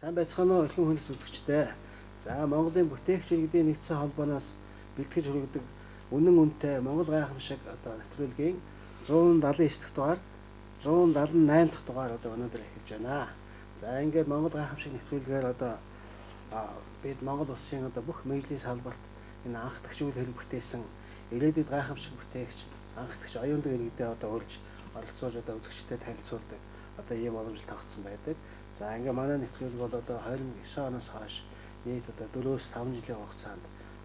Сайн байцгаана уу эрхэм хүндэт үзэгчдээ. За Монголын бүтээгч иргэдийн нэгдсэн холбооноос бэлтгэж хүргэдэг үнэн үнэтэй Монгол гайхамшиг одоо нэвтрүүлгийн 179 дахь дугаар 178 дахь дугаар одоо өнөөдөр эхэлж байна. За ингээд Монгол гайхамшиг нэвтрүүлгээр одоо бид Монгол улсын одоо бүх мэргэжлийн салбарт энэ анхдагч үйл хэрэг бүтээсэн ирээдүйд гайхамшиг бүтээгч анхдагч оюунлаг иргэдээ одоо урьж оролцуулж одоо үзэгчдэд танилцуулдаг одоо ийм уламжлалт тавцсан байдаг. За ингээ манай нэвтрүүлэг бол одоо 2009 оноос хойш нийт одоо 4-5 жилийн хугацаанд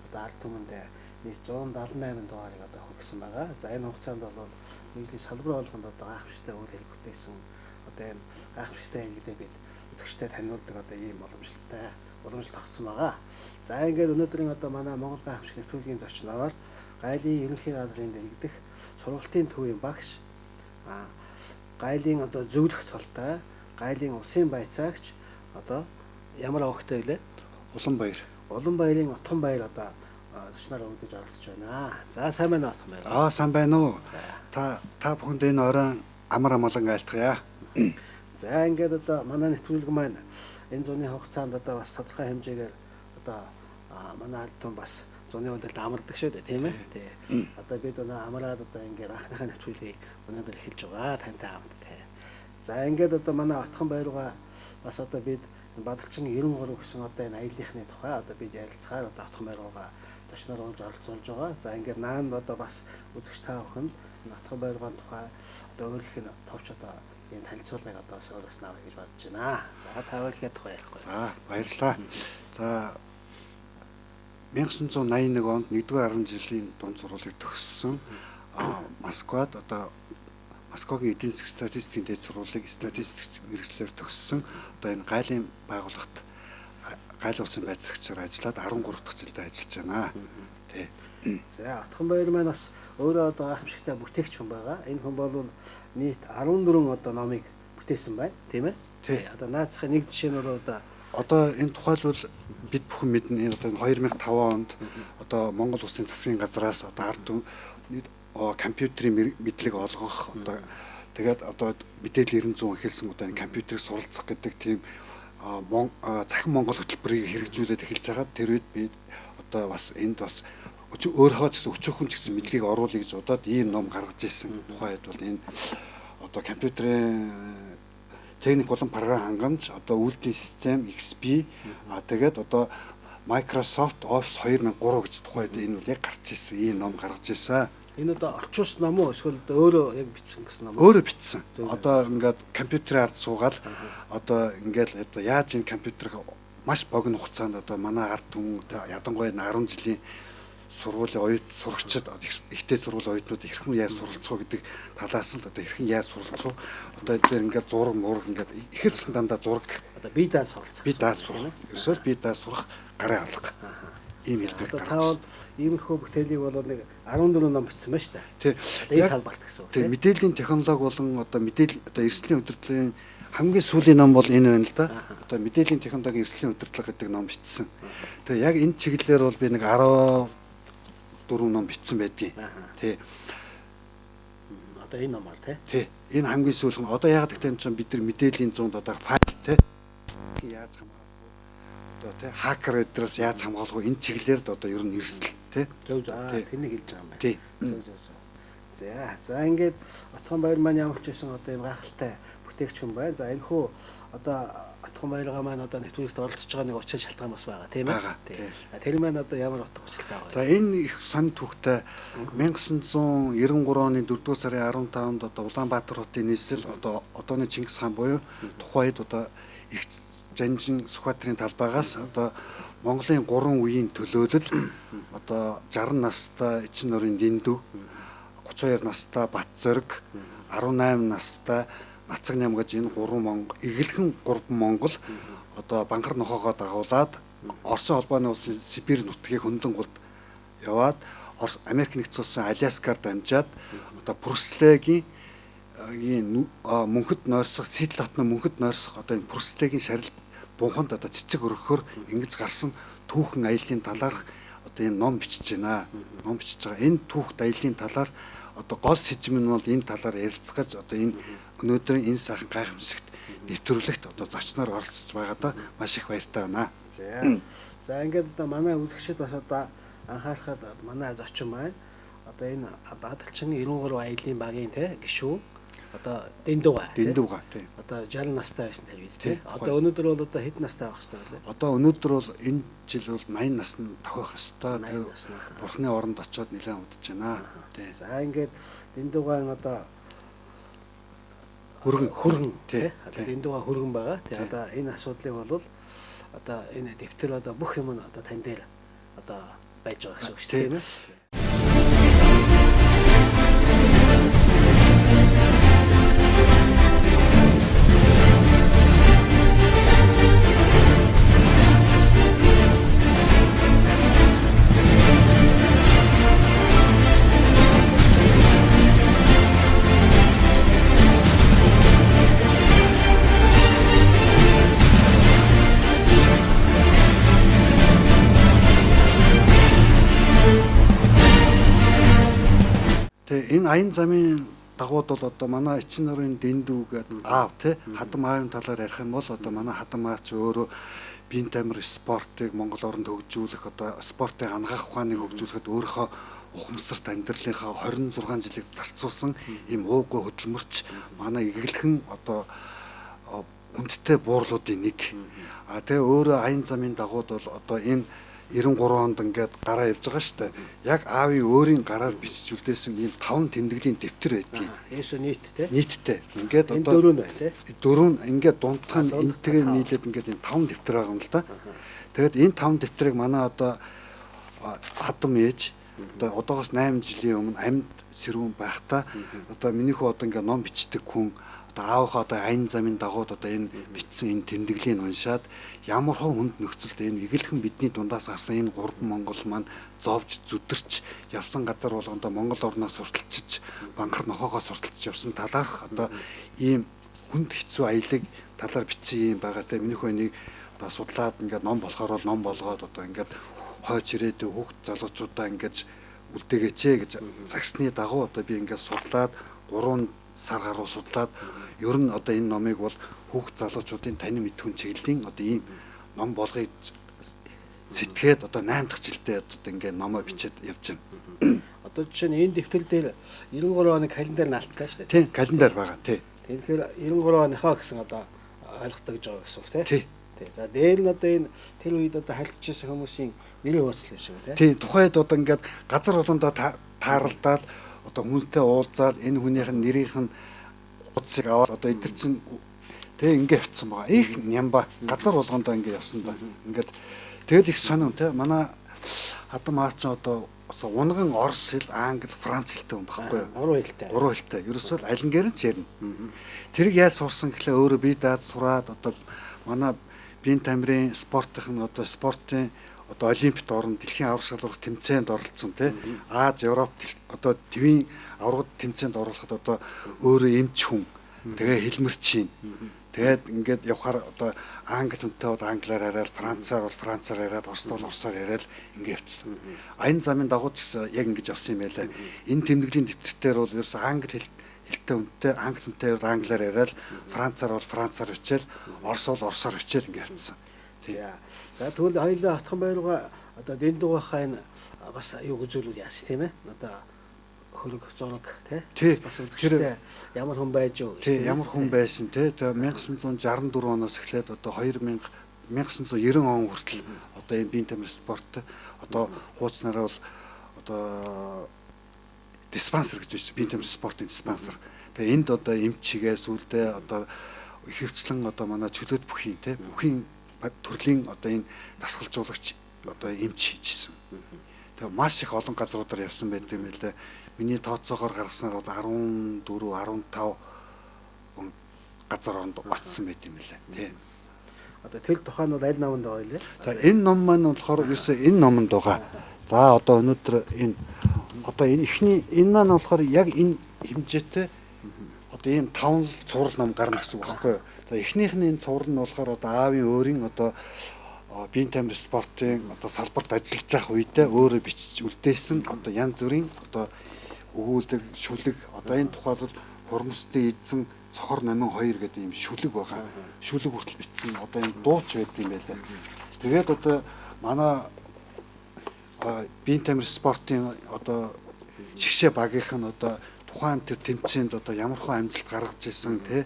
одоо ард түмэндээ нийт 178 дугаарыг одоо хүргэсэн байгаа. За энэ хугацаанд бол мэргэжлийн салбар болгонд одоо гайхамшигтай үйл хэрэг бүтээсэн одоо энэ гайхамшигтай ингэдэ бид үзэгчдэд таниулдаг одоо ийм уламжлалтай уламжлалт авсан байгаа. За ингээд өнөөдрийн одоо манай Монгол гайхамшиг нэвтрүүлгийн зочноор гайлын ерөнхий газрын дэргэдэх сургалтын төвийн багш гайлын одоо зөвлөх цолтой гайлын улсын байцаагч одоо ямар овогтой вэ? Уланбаяр. Уланбаярын Отгонбаяр одоо зочноор өгдөж оролцож байна. За сайн байна уу Отгонбаяр? Аа сайн байна уу? Та бүхэнд энэ оройн амар амгалан айлтгая. За ингээд одоо манай нэвтрүүлэг маань энэ зуны хугацаанд одоо бас тодорхой хэмжээгээр одоо манай ард түмэн бас зуны өдрөлд амардаг шүү дээ, тийм ээ. Тий. Одоо бид өнөө амраад одоо ингээд анхныхаа нэвтрүүлгийг өнөөдөр эхэлж байгаа тантай хамт тий. За ингээд одоо манай Отгонбаяр руугаа бас одоо бид Бадалчин 93 гэсэн одоо энэ аяллахны тухай одоо бид ярилцахаар одоо Отгонбаяр руугаа зочноор уулж оролцуулж байгаа. За ингээд наан одоо бас үзэгч та бүхэнд энэ Отгонбаяр руугаан тухай одоо өөрийнх нь товч одоо ийм танилцуулгыг одоо өөрөөс нь авъя гэж бодож байна. За та өөрийнхөө тухай ярихгүй. За баярлалаа. За 1981 онд 1-р 10 жилийн дунд сургуулийг төгссөн. Москвад одоо Москвагийн эдийн засгийн статистикийн дээд сургуулийг статистик мэргэжлээр төгссөн. Одоо энэ гайлын байгууллагт гайл улсын байцаагчаар ажиллаад 13 дахь жилдээ ажиллаж байна. Тий. За Отгонбаяр маань бас өөрөө одоо гайхамшигтай бүтээгч хүн байгаа. Энэ хүн бол нийт 14 одоо номыг бүтээсэн байна, тийм ээ? Тий. Одоо наацхийн нэг жишээ нь бол одоо энэ тухайлбал бид бүхэн мэднэ, энэ одоо 2005 онд одоо Монгол улсын засгийн газраас одоо ард түмэн компьютерийн мэдлэг олгох одоо тэгээд одоо мэдээлэл 900 эхэлсэн одоо энэ компьютерийг суралцах гэдэг тийм захин Монгол хөтөлбөрийг хэрэгжүүлээд эхэлж байгаа. Тэр үед би одоо бас энд бас өөрийнхөө ч гэсэн өчөөхөн ч гэсэн мэдлэгийг оруулъя гэж бодоод ийм ном гаргаж ирсэн. Тухайн үед бол энэ одоо компьютерийн техник болон програм хангамж, одоо үйлдлийн систем XP, тэгээд одоо Microsoft Office 2003 гэж тухайн үед энэ үл яг гарч ирсэн, ийм ном гаргаж ирсэн. Энэ одоо орчуулсан ном уу эсвэл өөрөө яг бичсэн гэсэн ном уу? Өөрөө бичсэн. Одоо ингээд компьютерийн ард суугаад одоо ингээд одоо яаж энэ компьютер маш богино хугацаанд одоо манай ард түмэн ядангуяа 10 жилийн сургуулийн оюут сурагчид ихтэй сургуулийн оюутнууд хэрхэн яаж суралцах уу гэдэг талаас нь одоо хэрхэн яаж суралцах уу одоо энэ дээр ингээд зураг мураг ингээд ихэвчлэн дандаа зураг одоо бие даан суралцах. Би даан сурах. Ерөөсөө би даан сурах гарын алга. Ийм хэлбэр гаргаж. Та бол иймэрхүү бүтээлийг бол нэг 14 ном бичсэн байна шүү дээ. Тий. Энэ салбарт гэсэн үг. Тий, мэдээллийн технологи болон одоо мэдээлэл одоо эрсдлийн удирдлагын хамгийн сүүлийн ном бол энэ байна л да. Одоо мэдээллийн технологийн эрсдлийн удирдлага гэдэг ном бичсэн. Тэгээ яг энэ чиглэлээр бол би нэг 14 ном бичсэн байдгийг. Тий. Одоо энэ номоор тий. Тий. Энэ хамгийн сүүлийн. Одоо яагаад гэвэл энэ чинь бид нар мэдээллийн зуунд одоо файл тий яаж хамгаалах вэ? Одоо тий хакер эдрээс яаж хамгаалах вэ? Энэ чиглэлээр одоо ер нь эрсдэл тий. Зөв зөв. Тэрнийг хэлж байгаа юм байна. Тий. Зөв зөв зөв. За ингээд Отгонбаяр маань ямар ч байсан одоо юм гайхалтай бүтээгч хүн байна. За энэ хүү одоо Отгонбаяргаа маань одоо нэвтрүүлэгт оролцож байгаа нэг учир шалтгаан бас байгаа, тийм ээ? Тий. Тэр маань одоо ямар утга учиртай байгаа вэ? За энэ их сонь түүхтэй 1993 оны 4-р сарын 15-нд одоо Улаанбаатар хотын нийслэл одоо одооны Чингис хаан буюу тухайн үед одоо их Жанжин Сүхбаатарын талбайгаас одоо Монголын 3 үеийн төлөөлөл одоо 60 настай Эчин нурын Дэндүү, 32 настай Бат Зориг, 18 настай Нацаг ням гэж энэ 3 Монгол эгэлхэн 3 Монгол одоо Банхар нохоогоо дагуулад Оросын холбооны улсын Сибирь нутгийг хөндлөн гулд яваад Америк нэгдсэн улсын Аляскаар дамжаад одоо Пүрслэгийн мөнхөд нойрсох Сидл хотны мөнхөд нойрсох одоо энэ Пүрслэгийн шарил бунханд одоо цэцэг өргөхөөр ингэж гарсан түүхэн аяллаа талаарх одоо энэ ном бичиж байна. Ном бичиж байгаа. Энэ түүхт аяллаа талаар одоо гол сэжим нь бол энэ талаар ярилцгаж одоо энэ өнөөдрийн энэ сайхан гайхамшигт нэвтрүүлэгт одоо зочноор оролцож байгаадаа маш их баяртай байна. За ингээд одоо манай үзэгчид бас одоо анхаарахад манай зочин маань одоо энэ Баадалчин 93 аялын багийн те гишүүн одоо Дэндүга Дэндүга тий. Одоо 60 настай байсан тэр үед тий. Одоо өнөөдөр бол одоо хэд настай байх ёстой вэ? Одоо өнөөдөр бол энэ жил бол 80 насны тохиох ёстой. Тэгээ Бурхны оронд очиод нэлээд удаж байна. Тий. За ингээд Дэндүгаан одоо хөргөн тий. Одоо Дэндүга хөргөн байгаа. Тий. Одоо энэ асуудлыг бол одоо энэ дэвтэр одоо бүх юм нь одоо тань дээр одоо байж байгаа гэсэн үг шүү дээ, тийм ээ. Энэ аян замын дагууд бол одоо манай эчин нарын Дэндүү гэдэг аав тий хадам аавын талаар ярих юм бол одоо манай хадам аав чи өөрөө биеийн тамир спортыг Монгол оронд хөгжүүлэх одоо спортын анагаах ухааныг хөгжүүлэхэд өөрийнхөө ухамсарт амьдралынхаа 26 жилийг зарцуулсан ийм уугүй хөдөлмөрч манай эгэлхэн одоо хүндтэй буурлуудын нэг. А тэгээ өөрөө аян замын дагууд бол одоо энэ 93 онд ингээд гараа явж байгаа шүү дээ. Яг аавын өөрийн гараар бичиж үлдээсэн ийм 5 тэмдэглэлийн дэвтэр байдгийг. Ерөөсөө нийттэй. Нийттэй. Ингээд одоо дөрөв нь байна тий. Дөрөв нь ингээд дундхан энтэйгээ нийлээд ингээд энэ 5 дэвтэр байгаа юм л да. Тэгэд энэ 5 дэвтрийг манай одоо хадам ээж одоо одоогоос 8 жилийн өмнө амьд сэрүүн байхдаа одоо миний хүү одоо ингээд ном бичдэг хүн одоо аавынхаа одоо аян замын дагууд одоо энэ бичсэн энэ тэмдэглэлийг уншаад ямар хон хүнд нөхцөлд энэ эгэлхэн бидний дундаас гарсан энэ гурван Монгол маань зовж зүдэрч явсан газар болгондоо Монгол орноос сурталчиж банхар нохоогоо сурталчиж явсан талаарх одоо ийм хүнд хэцүү аялыг талаар бичсэн юм байгаа те. Миний хөө энийг одоо судлаад ингээд ном болохоор бол ном болгоод одоо ингээд хойч ирээдүй хүүхд залуучуудаа ингээд үлдээгээч гэж загсны дагуу одоо би ингээд судлаад 3 сар гаруй судлаад ер нь одоо энэ номыг бол хүүхд залуучуудын танин мэдхүн чиглэлийн одоо ийм ном болгоё сэтгээд одоо 8 дахь жилдээ одоо ингээд номоо бичээд явж байна. Одоо жишээ нь энэ дэвтэр дээр 93 оны календар наалттай шүү дээ. Тийм, календар байгаа тий. Тэгэхээр 93 оныхоо гэсэн одоо ойлгодог гэж байгаа гэсэн үг тий. Тий. За дээр нь одоо энэ тэр үед одоо харилцаж байсан хүмүүсийн нэрийн хуудас юм шиг тий. Тий, тухайд одоо ингээд газар болгондоо тааралдаал одоо хүнтэй уулзаад энэ хүнийх нь нэрийнх нь утсыг аваад одоо эдгэр чинь тэг ингэ явцсан байгаа. Их нямба газар болгондоо ингэ явсан да. Ингээд тэгэл их сонин те манай хадам аав чинь одоо унган орос хэл, англи, франц хэлтэй хүн багхгүй юу? Гурван хэлтэй. Гурван хэлтэй. Ерөөсөө л алингээр нь ч ярина. Тэрийг яаж сурсан гэхлээр өөрөө бие даад сураад одоо манай биеийн тамирын спортын одоо спортын одоо олимпиад орно, дэлхийн аварга шалралт тэмцээнд оролцсон тий. Аз, Европ одоо твийн аваргад тэмцээнд оруулахад одоо өөрөө эмч хүн. Тэгээ хэлмэрч чинь. Тэгээд ингээд явхаар одоо англи хүнтэй бол англиар яриад, францаар бол францаар яриад, орос бол оросоор яриад ингээд явчихсан. Аян замын дагуу ч гэсэн яг ингэж явсан юм байлаа. Энэ тэмдэглэлийн дэвтэртээр бол ерөөсөө англи хэлтэй хүнтэй англи хүнтэй бол англиар яриад, францаар бол францаар бичээл, орос бол оросоор бичээл ингээд явчихсан. Тий. За тэгвэл хоёулаа отхон баяргаа одоо Дэндүгийнхаа энэ бас юу үзүүлвэл яасан тийм ээ? Одоо хөрөг зураг тий бас үзэгчтэй ямар хүн байж юу? Тий, ямар хүн байсан тий. Тэгээ 1964 оноос эхлээд одоо 1990 он хүртэл одоо энэ биеийн тамир спорт одоо хууцнараа бол одоо диспансер гэж байсан. Биеийн тамир спортын диспансер. Тэгээ энд одоо эмчигээ сүлдээ одоо ихэвчлэн одоо манай чөлөөт бүхийн тий бүхийн төрлийн одоо энэ дасгалжуулагч одоо эмч хийжсэн. Тэгээ маш их олон газруудаар явсан байт юм байлээ. Миний тооцоогоор гаргаснаар бол 14, 15 газар оронд очсон байт юм байлээ. Тий. Одоо тэр тухай нь бол аль номонд байгаа вэ? За энэ ном маань болохоор ерөөсөө энэ номонд байгаа. За одоо өнөөдөр энэ одоо энэ эхний энэ маань болохоор яг энэ хэмжээтэй одоо ийм 5 цуврал ном гарна гэсэн үг байхгүй юу? За эхнийх нь энэ цуврал нь болохоор одоо аавын өөрийн одоо биеийн тамир спортын одоо салбарт ажиллаж байх үедээ өөрөө бичиж үлдээсэн одоо янз бүрийн одоо өгүүлэг, шүлэг одоо энэ тухайлбал хурмсдын эзэн Сохор Номин 2 гэдэг ийм шүлэг байгаа. Шүлэг хүртэл бичсэн одоо ийм дууч байдаг юм байлаа. Тэгээд одоо манай биеийн тамир спортын одоо шигшээ багийнх нь одоо тухайн тэр тэмцээнд одоо ямархуу амжилт гаргаж исэн те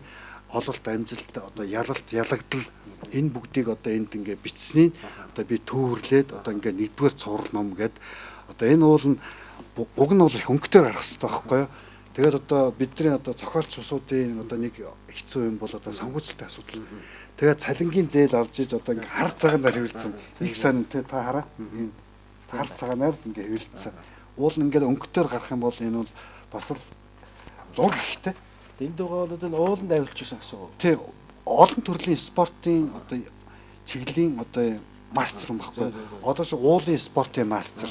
ололт амжилт одоо ялалт ялагдал энэ бүгдийг одоо энд ингээ бичсэнийг одоо би төвөрлээд одоо ингээ нэгдүгээр цуврал ном гээд одоо энэ уул нь уг нь бол их өнгөтэй гарах хэрэгтэй байхгүй юу? Тэгээд одоо бидний одоо зохиолч усуудын одоо нэг хэцүү юм бол одоо санхүүжилтийн асуудал. Тэгээд цалингийн зээл авч иж одоо ингээ хар цагаанаар хэвлэлсэн. Их сонин те та хараа. Энэ хар цагаанаар ингээ хэвлэлсэн. Уул нь ингээд өнгөтөөр гарах юм бол энэ бол бас л зураг ихтэй. Энэ дугаа бол энэ ууланд авилж байсан гэсэн үг. Тий, олон төрлийн спортын одоо чиглэлийн одоо мастер юм баггүй. Одоо ч уулын спортын мастер,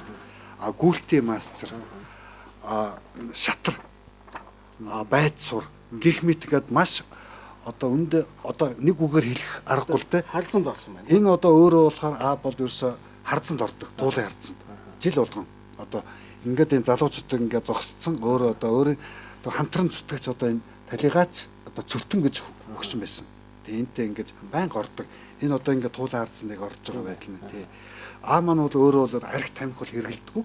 гүйлтийн мастер, шатар, байд сур гэх мэт гээд маш одоо үндэ одоо нэг үгээр хэлэх аргагүй л те. Харцанд орсон байна. Энэ одоо өөрөө болохоор А бол ерөөсө харцанд ордог, туулын харцанд. Жил болгон одоо ингээд энэ залуучууд ингээд зогсцсон өөрөө одоо өөрийн хамтран зүтгэгч одоо энэ талигаач одоо цөлтөн гэж өгсөн байсан. Тэгээ энтэй ингээд байнга ордог. Энэ одоо ингээд туулын харцанд яг орж байгаа байдал нь тий. А маань бол өөрөө бол арх тамхи бол хэрэглэдэггүй.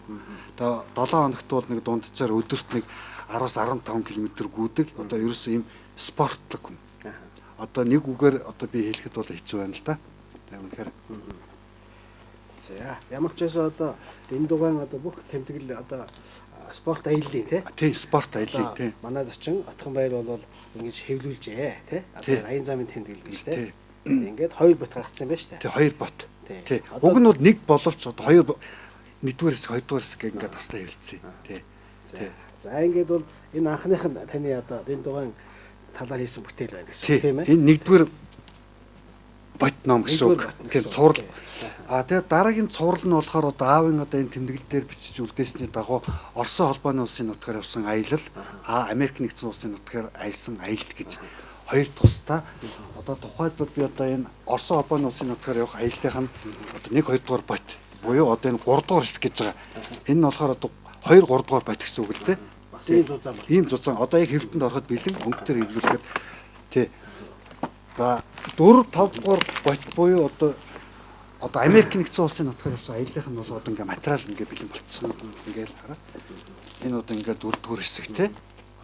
Одоо 7 хоногт бол нэг дунджаар өдөрт нэг 10-15 км гүйдэг. Одоо ерөөсөө ийм спортлог хүн. Одоо нэг үгээр одоо би хэлэхэд бол хэцүү байна л да. Тэгээ үнэхээр. За ямар ч байсан одоо энэ дугаан одоо бүх тэмдэглэл одоо спорт аяллаа тий. Тий, спорт аяллаа тий. Манай зочин Отгонбаяр бол ингэж хэвлүүлжээ тий. Одоо аян замын тэмдэглэл гэж тий. Ингээд хоёр бот гаргацсан байна шүү дээ. Тий, хоёр бот. Тий. Уг нь бол нэг боловч одоо хоёр нэгдүгээр хэсэг, хоёрдугаар хэсэг гэх ингээд таслаа хэвлэлсэн. Тий. Тий. За ингээд бол энэ анхных нь таны одоо энэ дугаан талаар хийсэн бүтээл байна гэсэн үг тийм ээ. Энэ нэгдүгээр бот ном гэсэн үг. Тийм цуврал. А тэгээд дараагийн цуврал нь болохоор одоо аавын одоо энэ тэмдэглэл дээр бичиж үлдээсний дагуу Оросын холбооны улсын нутгаар явсан аялал, Америк нэгдсэн улсын нутгаар аялсан аялал гэж хоёр тусдаа. Одоо тухайлбал би одоо энэ Оросын холбооны улсын нутгаар явах аяллах нь одоо 1 2 дугаар бот буюу одоо энэ 3 дугаар хэсэг гэж байгаа. Энэ нь болохоор одоо 2 3 дугаар бот гэсэн үг л дээ. Бас ийм зузаан байна. Ийм зузаан. Одоо яг хэвлэлтэнд ороход бэлэн өнгөтөр хэвлүүлэхэд тий. За 4 5 дугаар бот буюу одоо Америк нэгдсэн улсын нутгаар явсан аяллах нь бол одоо ингээ материал ингээ бэлэн болцсон. Ингээл хараа. Энэ одоо ингээ 4 дугаар хэсэг тий.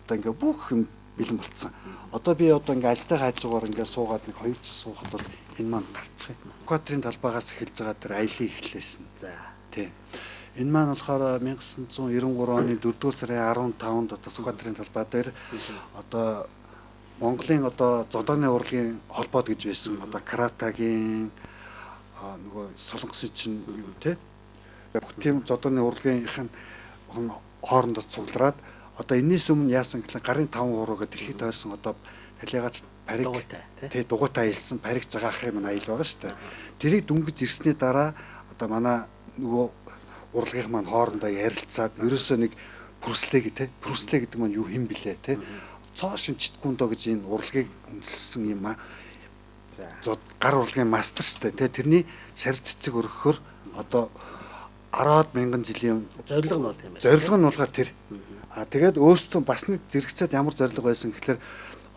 Одоо ингээ бүх юм бэлэн болцсон. Одоо би одоо ингээ ажлынхаа хажуугаар ингээ суугаад нэг 2 жил суухад бол энэ маань гарцах юм. Экваторын талбайгаас эхэлж байгаа тэр аялын эхлээс нь. За. Тий. Энэ маань болохоор 1993 оны 4-р сарын 15-нд одоо Сүхбаатарын талбай дээр одоо Монголын одоо зодооны урлагийн холбоот гэж байсан. Одоо каратагийн нөгөө солонгосын чинь юу те. Бүх тийм зодооны урлагийнх нь хоорондоо цуглараад одоо энэс өмнө яасан гэхэл гарын 5 хуруу гэдэг дэлхийд тойрсон одоо талигаач париг тий дугуйтай аялсан париг загаах юм аял байгаа шүү дээ. Тэрийг дөнгөж ирсний дараа одоо манай нөгөө урлагийнх маань хоорондоо ярилцаад ерөөсөө нэг Брюслэ гэх те Брюслэ гэдэг маань юу хэм блэ те цоо шин читкүндо гэж энэ урлагийг үндэслсэн юм гар урлагийн мастер шүү дээ те тэрний шарил цэцэг өргөхөөр одоо 10-аад мянган жилийн зорилго нь бол тийм ээ. Зорилго нь болохоор тэр. А тэгээд өөрсдөө бас нэг зэрэгцээд ямар зорилго байсан гэхлээр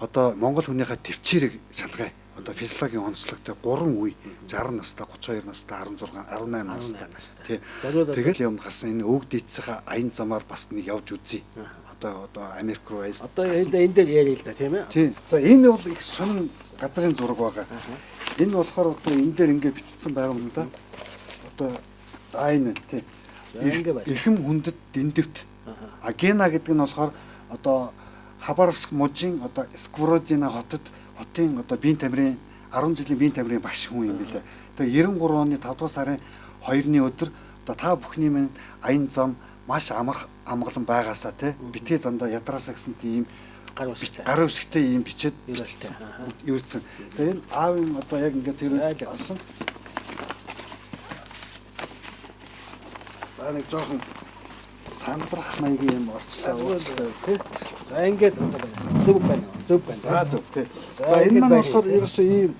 одоо монгол хүнийхээ төвчээрийг шалгая. Одоо физиологийн онцлогтой 3 үе 60 настай, 32 настай, 16, 18 настай тий. Тэгэл юм гарсан энэ өвөг дийцийнхаа аян замаар бас нэг явж үзье. Одоо Америк руу аяс. Одоо энэ дээр яриа л да тийм ээ. Тий. За энэ бол их сонин газрын зураг байгаа. Энэ болохоор одоо энэ дээр ингэ бичсэн байгаа юм да. Одоо энэ тий. Эрхэм хүндэт дэндэгт. А Гена гэдэг нь болохоор одоо Хабаровск мужийн одоо Сковородино хотод хотын одоо биеийн тамирын 10 жилийн биеийн тамирын багш хүн юм билээ. Тэгээ 93 оны 5 дугаар сарын 2-ны өдөр одоо та бүхний минь аян зам маш амар амгалан байгаасаа тий битгий замдаа ядраасаа гэсэн тийм гар үсгтэй ийм бичээд ерөөцсөн. Тэгээ энэ аавын одоо яг ингээд тэр олсон. За нэг жоохон сандрах маягийн юм орчлоо уучлаа тий. За ингээд одоо байна. Зөв байна. Зөв байна. За зөв тий. За энэ маань болохоор ерөөсөө ийм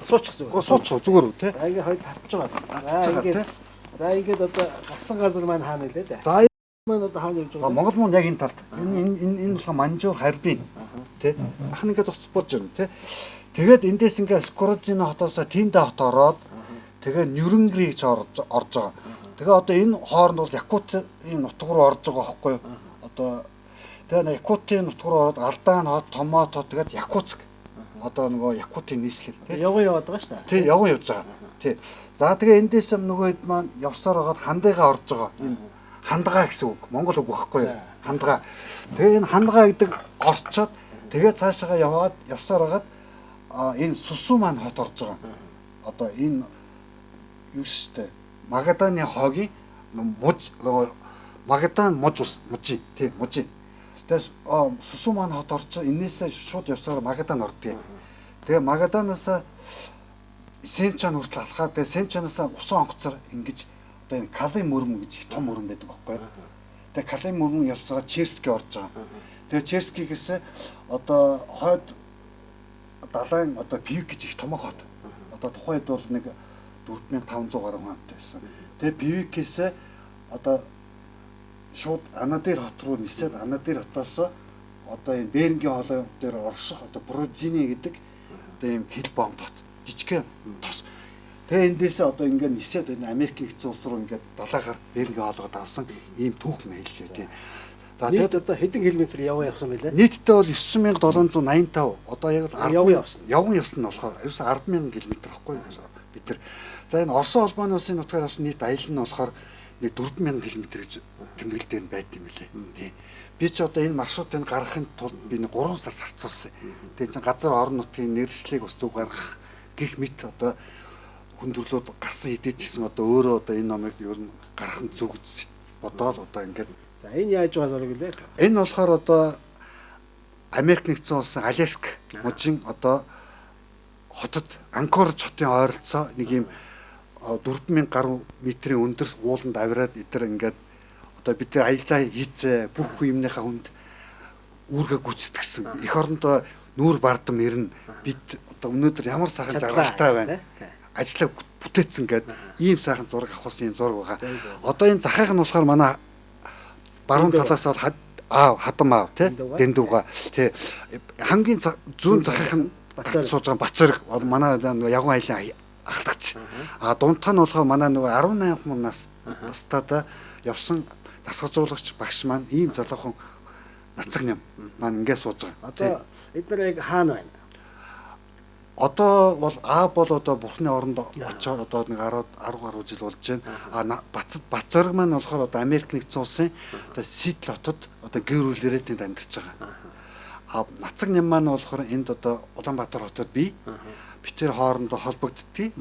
суучих зүгээр. Суучих зүгээр үү тий. За ингээд хоёр татж байгаа. За ингээд за ингээд одоо гарсан газар маань хаана нэлээ дээ. За Маань одоо хаана явж байгаа вэ? Монгол маань яг энэ талд. Энэ энэ энэ болохоор Манжуур Харбин тий. Ах нь ингээд зогсож болж байна тий. Тэгээд эндээс ингээд Скорожино хотоос Тинда хот ороод тэгээ Нюрнгри гэж орж байгаа. Тэгээ одоо энэ хооронд бол Якутын нутг руу орж байгаа байхгүй юу? Одоо тэгээ Якутын нутг руу ороод Алдаан хот, Томоот хот тэгээд Якутск. Одоо нөгөө Якутын нийслэл тий. Явган яваад байгаа шүү дээ. Тий, явган явж байгаа. Тий. За тэгээ эндээс нөгөө хэд маань явсаар байгаад хандыгаа орж байгаа. Энэ хандгаа гэсэн үг. Монгол үг байхгүй юу? Хандгаа. Тэгээ энэ хандгаа гэдэг орчоод тэгээ цаашаага яваад явсаар байгаад энэ Сусу маань хот орж байгаа. Одоо энэ юу штэ Магаданы хогийн муж нөгөө Магадан муж ус мужи тий мужи. Тэгээ Сусу маань хот орж энээсээ шууд явсаар Магадан ордгийг. Тэгээ Магаданаас Сэмчан хүртэл алхаад тэгээ Сэмчанаас усан онгоцоор ингэж одоо энэ Калын мөрмөн гэж их том мөрмөн байдаг байхгүй. Тэгээ Калын мөрмөн явсараа Черски орж байгаа. Тэгээ Черскигээс одоо хойд далайн одоо Пивк гэж их томхон хот. Одоо тухайн үед бол нэг 4500 гаруй хүн амтай байсан. Тэгээ Пивкээс одоо шууд Анадыр хот руу нисээд Анадыр хотоос одоо энэ Берингийн хоолой дээр орших одоо Бружини гэдэг одоо ийм хил бомб хот жижигхэн тос. Тэгээ эндээсээ одоо ингээд нисээд энэ Америк нэгдсэн улс руу ингээд далаагаар Берингийн хоолойгоо давсан ийм түүхэн аялал тийм. За тэгээд одоо хэдэн километр яван явсан бэлээ? Нийтдээ бол 9785 одоо яг л яван явсан. Яван явсан нь болохоор ерөөсө 10,000 км байхгүй юу бид нар. За энэ Орос улбаны улсын нутгаар явсан нийт аялал нь болохоор нэг 4000 км гэж тэмдэглэл дээр нь байд юм лээ. Тийм. Би ч одоо энэ маршрутыг гаргахын тулд би нэг 3 сар зарцуулсан. Тэгээ чинь газар орон нутгийн нэршлиг бас зүг гаргах гих мэт одоо хүндрэлүүд гарсан хэдий ч гэсэн одоо өөрөө одоо энэ номыг ер нь гаргах нь зүг гэж бодоол одоо ингээд. За энэ яаж байгаа зураг лээ? Энэ болохоор одоо Америк нэгдсэн улсын Аляск мужийн одоо хотод Анкорж хотын ойролцоо нэг юм 4000 гаруй метрийн өндөр ууланд авираад эдгээр ингээд одоо бид нар аяллаа хийцээ бүх юмныхаа хүнд үүргээ гүйцэтгсэн. Эх орондоо нүүр бардам ирнэ. Бид одоо өнөөдөр ямар сайхан жаргалтай байна. Ажлаа бүтээцэн гээд ийм сайхан зураг авахсан ийм зураг байгаа. Одоо энэ захайх нь болохоор манай баруун талаас бол аав хадам аав тий Дэндүүга тий хамгийн зүүн захайх нь сууж байгаа Бацөрөг манай ягун аялын ахлагч. А дундх нь болохоор манай нөгөө 18 нас настайдаа явсан дасгалжуулагч багш маань ийм залуухан нацаг ням маань ингээд сууж байгаа. Одоо эдгээр яг хаана байна? Одоо бол А бол одоо бурхны оронд очоод одоо нэг 10 гаруй жил болж байна. А Бацөрөг маань болохоор одоо Америк нэгдсэн улсын одоо Ситл хотод одоо гэр бүлээрээ тэнд амьдарч байгаа. А нацаг ням маань болохоор энд одоо Улаанбаатар хотод бий. Бид тэр хоорондоо холбогддгийг.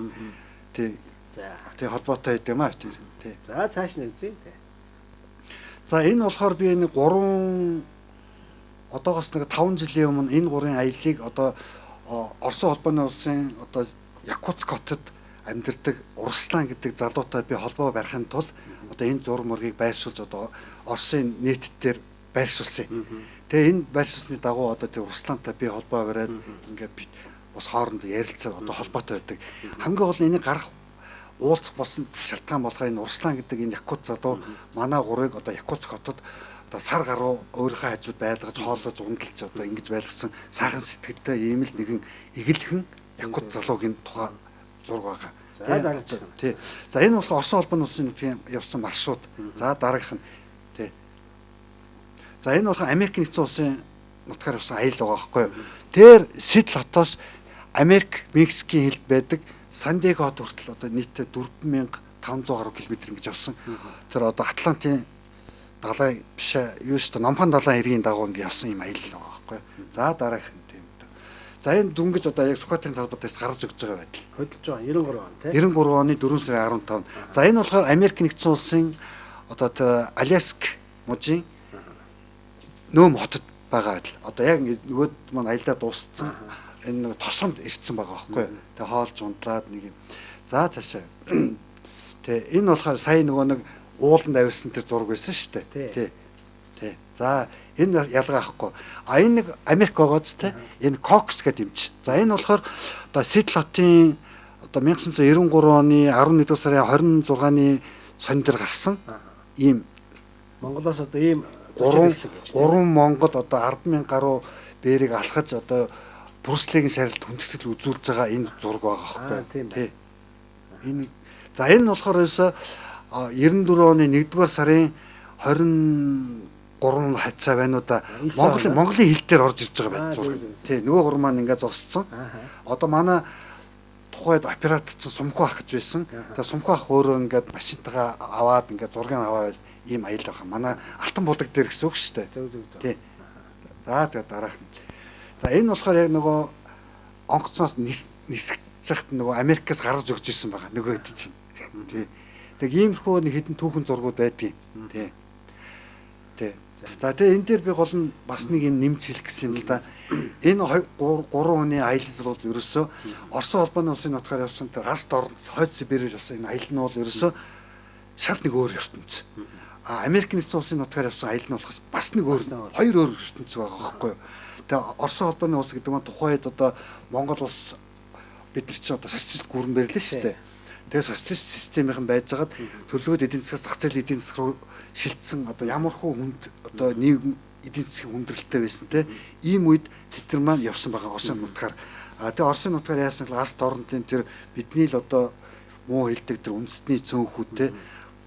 Тий. За. Тий холбоотой байдаг юм аа тэр. Тий. За цааш нь үзье. Тий. За энэ болохоор би нэг 3 одоогоос нэг 5 жилийн өмнө энэ гурван аяллыг одоо Орос улбаны улсын одоо Якутск хотод амьдардаг Урслан гэдэг залуутай би холбоо барихын тулд одоо энэ зураг мөргийг байршуулж одоо Оросын нийт дээр байршуулсан. Тэгээ энэ байршуулсны дагуу одоо тэр Урслантай би холбоо бариад ингээд би бас хоорондоо ярилцаад одоо холбоотой байдаг. Хамгийн гол нь энийг гарах уулзах болсон шалтгаан болохоор энэ Урслан гэдэг энэ Якут залуу манай гурвыг одоо Якутск хотод одоо сар гаруй өөрийнхөө хажууд байлгаж хооллож ундалж одоо ингэж байлгасан сайхан сэтгэлтэй ийм л нэгэн эгэлхэн Якут залуугийн тухай зураг байгаа. За дараагийнх. Тий. За энэ болохоор Орос улбаны улсын нутгийн явсан маршрут. За дараагийнх нь тий. За энэ болохоор Америк нэгдсэн улсын нутгаар явсан аялал байгаа байхгүй юу? Тэр Ситл хотоос Америк Мексикийн хилд байдаг Сан Диего хот хүртэл одоо нийтдээ 4500 гаруй километр ингэж явсан. Тэр одоо Атлантын далай биш юу шүү дээ Номхон далайн эргийн дагуу ингэ явсан юм аялал байгаа байхгүй юу? За дараагийнх нь тийм. За энэ дүнгиж одоо яг Сүхбаатарын талбайдаас гарч өгч байгаа байдал. Хөдөлж байгаа 93 он тий. 93 оны 4 сарын 15. За энэ болохоор Америк нэгдсэн улсын одоо тэр Аляск мужийн Нөөм хотод байгаа байдал. Одоо яг нөгөөд маань аяллаа дууссан. Энэ нэг тосгонд ирсэн байгаа байхгүй юу? Тэгээ хоолж ундлаад нэг юм. За цаашаа. Тэ энэ болохоор сая нөгөө нэг ууланд авирсан тэр зураг байсан шүү дээ. Тий. Тий. За энэ ялгаа ахгүй. А энэ нэг Америк байгааз те энэ Кокс гэдэг юм чи. За энэ болохоор одоо Ситл хотын одоо 1993 оны 11 сарын 26-ны сонь дээр гарсан ийм Монголоос одоо ийм 3 Монгол одоо 10,000 гаруй бээрийг алхаж одоо Брюсселийн шарилд хүндэтгэл үзүүлж байгаа энэ зураг байгаа байхгүй. Тий. Энэ за энэ болохоор ерөөсө 94 оны 1-р сарын 23 хавцаа байна уу да. Монголын хил дээр орж ирж байгаа байх зураг. Тий, нөгөө гур маань ингээд зогсцсон. Одоо манай тухайд оператор чинь Сумхуу ах гэж байсан. Тэгээ Сумхуу ах өөрөө ингээд машинтайгаа аваад ингээд зургийг аваад ийм аялал байгаа. Манай Алтан будаг дээр гэсэн үг шүү дээ. Тий. За тэгээ дараах нь. За энэ болохоор яг нөгөө онгоцноос нисгцэхт нөгөө Америкаас гаргаж өгч ирсэн байгаа нөгөө хэд чинь. Тий. Тэг иймэрхүү нэг хэдэн түүхэн зургууд байдгийн. Тий. Тий. За тэгээ энэ дээр би гол нь бас нэг юм нэмж хэлэх гэсэн юм л да. Энэ 3 хүний аялал бол ерөөсөө Орос холбооны улсын нутгаар явсан тэр Аст орнд Хойд Сибирээр явсан энэ аялал нь бол ерөөсөө шал нэг өөр ертөнц. А Америк нэгдсэн улсын нутгаар явсан аялал нь болохоос бас нэг өөр хоёр өөр ертөнц байгаа байхгүй юу. Тэгээ Орос холбооны улс гэдэг нь тухайн үед одоо Монгол улс бид нар чинь одоо социалист гүрэн байрлаа шүү дээ. Тэгээ социалист системийнхэн байжгаад төлөвлөгөөд эдийн засгаас зах зээлийн эдийн засаг руу шилжсэн одоо ямар хуу хүнд одоо нийгэм эдийн засгийн хүндрэлтэй байсан те ийм үед тэд нар маань явсан байгаа Оросын нутгаар. А тэгээ Оросын нутгаар яасан гэл Аст орнодын тэр бидний л одоо муу хэлдэг тэр үндэстний цөөнхүүд те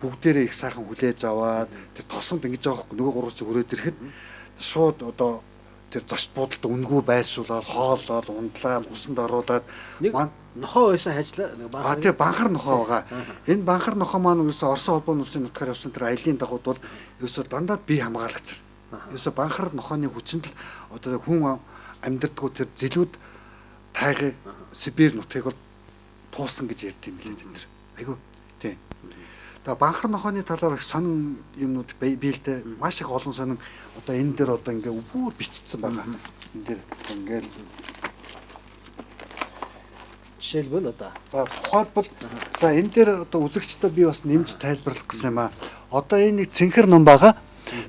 бүгдээрээ их сайхан хүлээж аваад тэр тосонд ингэж байгаа хөөх нөгөө гурван чи хүрээд ирэхэд шууд одоо тэр зочд буудалд үнгүй байршуулаад хооллоод ундлаад усанд оруулаад нохоо байсан ажлаа. А тий банхар нохоо байгаа. Энэ банхар нохоо маань ерөөсөө Орос холбооны улсын нутгаар явсан тэр аялын дагууд бол ерөөсөө дандаа бие хамгаалагч. Ерөөсөө банхар нохооны хүчинд л одоо хүн амьдардггүй тэр зэлүүд тайгын Сибирь нутгийг бол туусан гэж ярьд юм лээ бид нар. Айгу тий. Тэгээ банхар нохооны талаар их сонин юмнууд бий л дээ. Маш их олон сонин одоо энэ дээр одоо ингээ бүр бичсэн байгаа. Энэ дээр ингээл жишээлбэл одоо тухайлбал за энэ дээр одоо үзэгчдээ би бас нэмж тайлбарлах гэсэн юм аа. Одоо энэ нэг цэнхэр ном байгаа.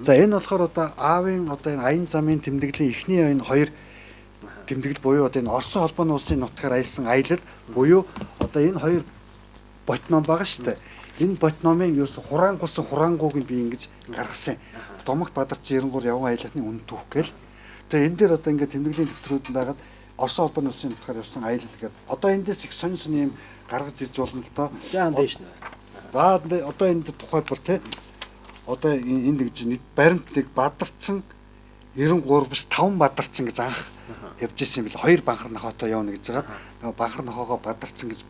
За энэ болохоор одоо аавын одоо энэ аян замын тэмдэглэлийн эхний энэ хоёр тэмдэглэл буюу одоо энэ Орос холбооны улсын нутгаар аялсан аялал буюу одоо энэ хоёр бот ном байгаа шүү дээ. Энэ бот номын ерөөсө хураангуулсан хураангууг нь би ингэж гаргасан. Домогт Бадарч 93 явган аяллахны үнэн түүх гээл. Тэгээ энэ дээр одоо ингээд тэмдэглэлийн дэвтрүүд нь байгаад Орос холбооны улсын нутгаар явсан аялал гэдэг. Одоо эндээс их сонь сонь юм гаргаж ирж болно л доо. За дээш нь. За одоо энд тухайлбал те одоо энд гэж баримт нэг Бадарчин 93 биш 5 Бадарчин гэж анх явж исэн юм бил. Хоёр банхар нохоотой явна гэж хагаад нөгөө банхар нохоогоо Бадарчин гэж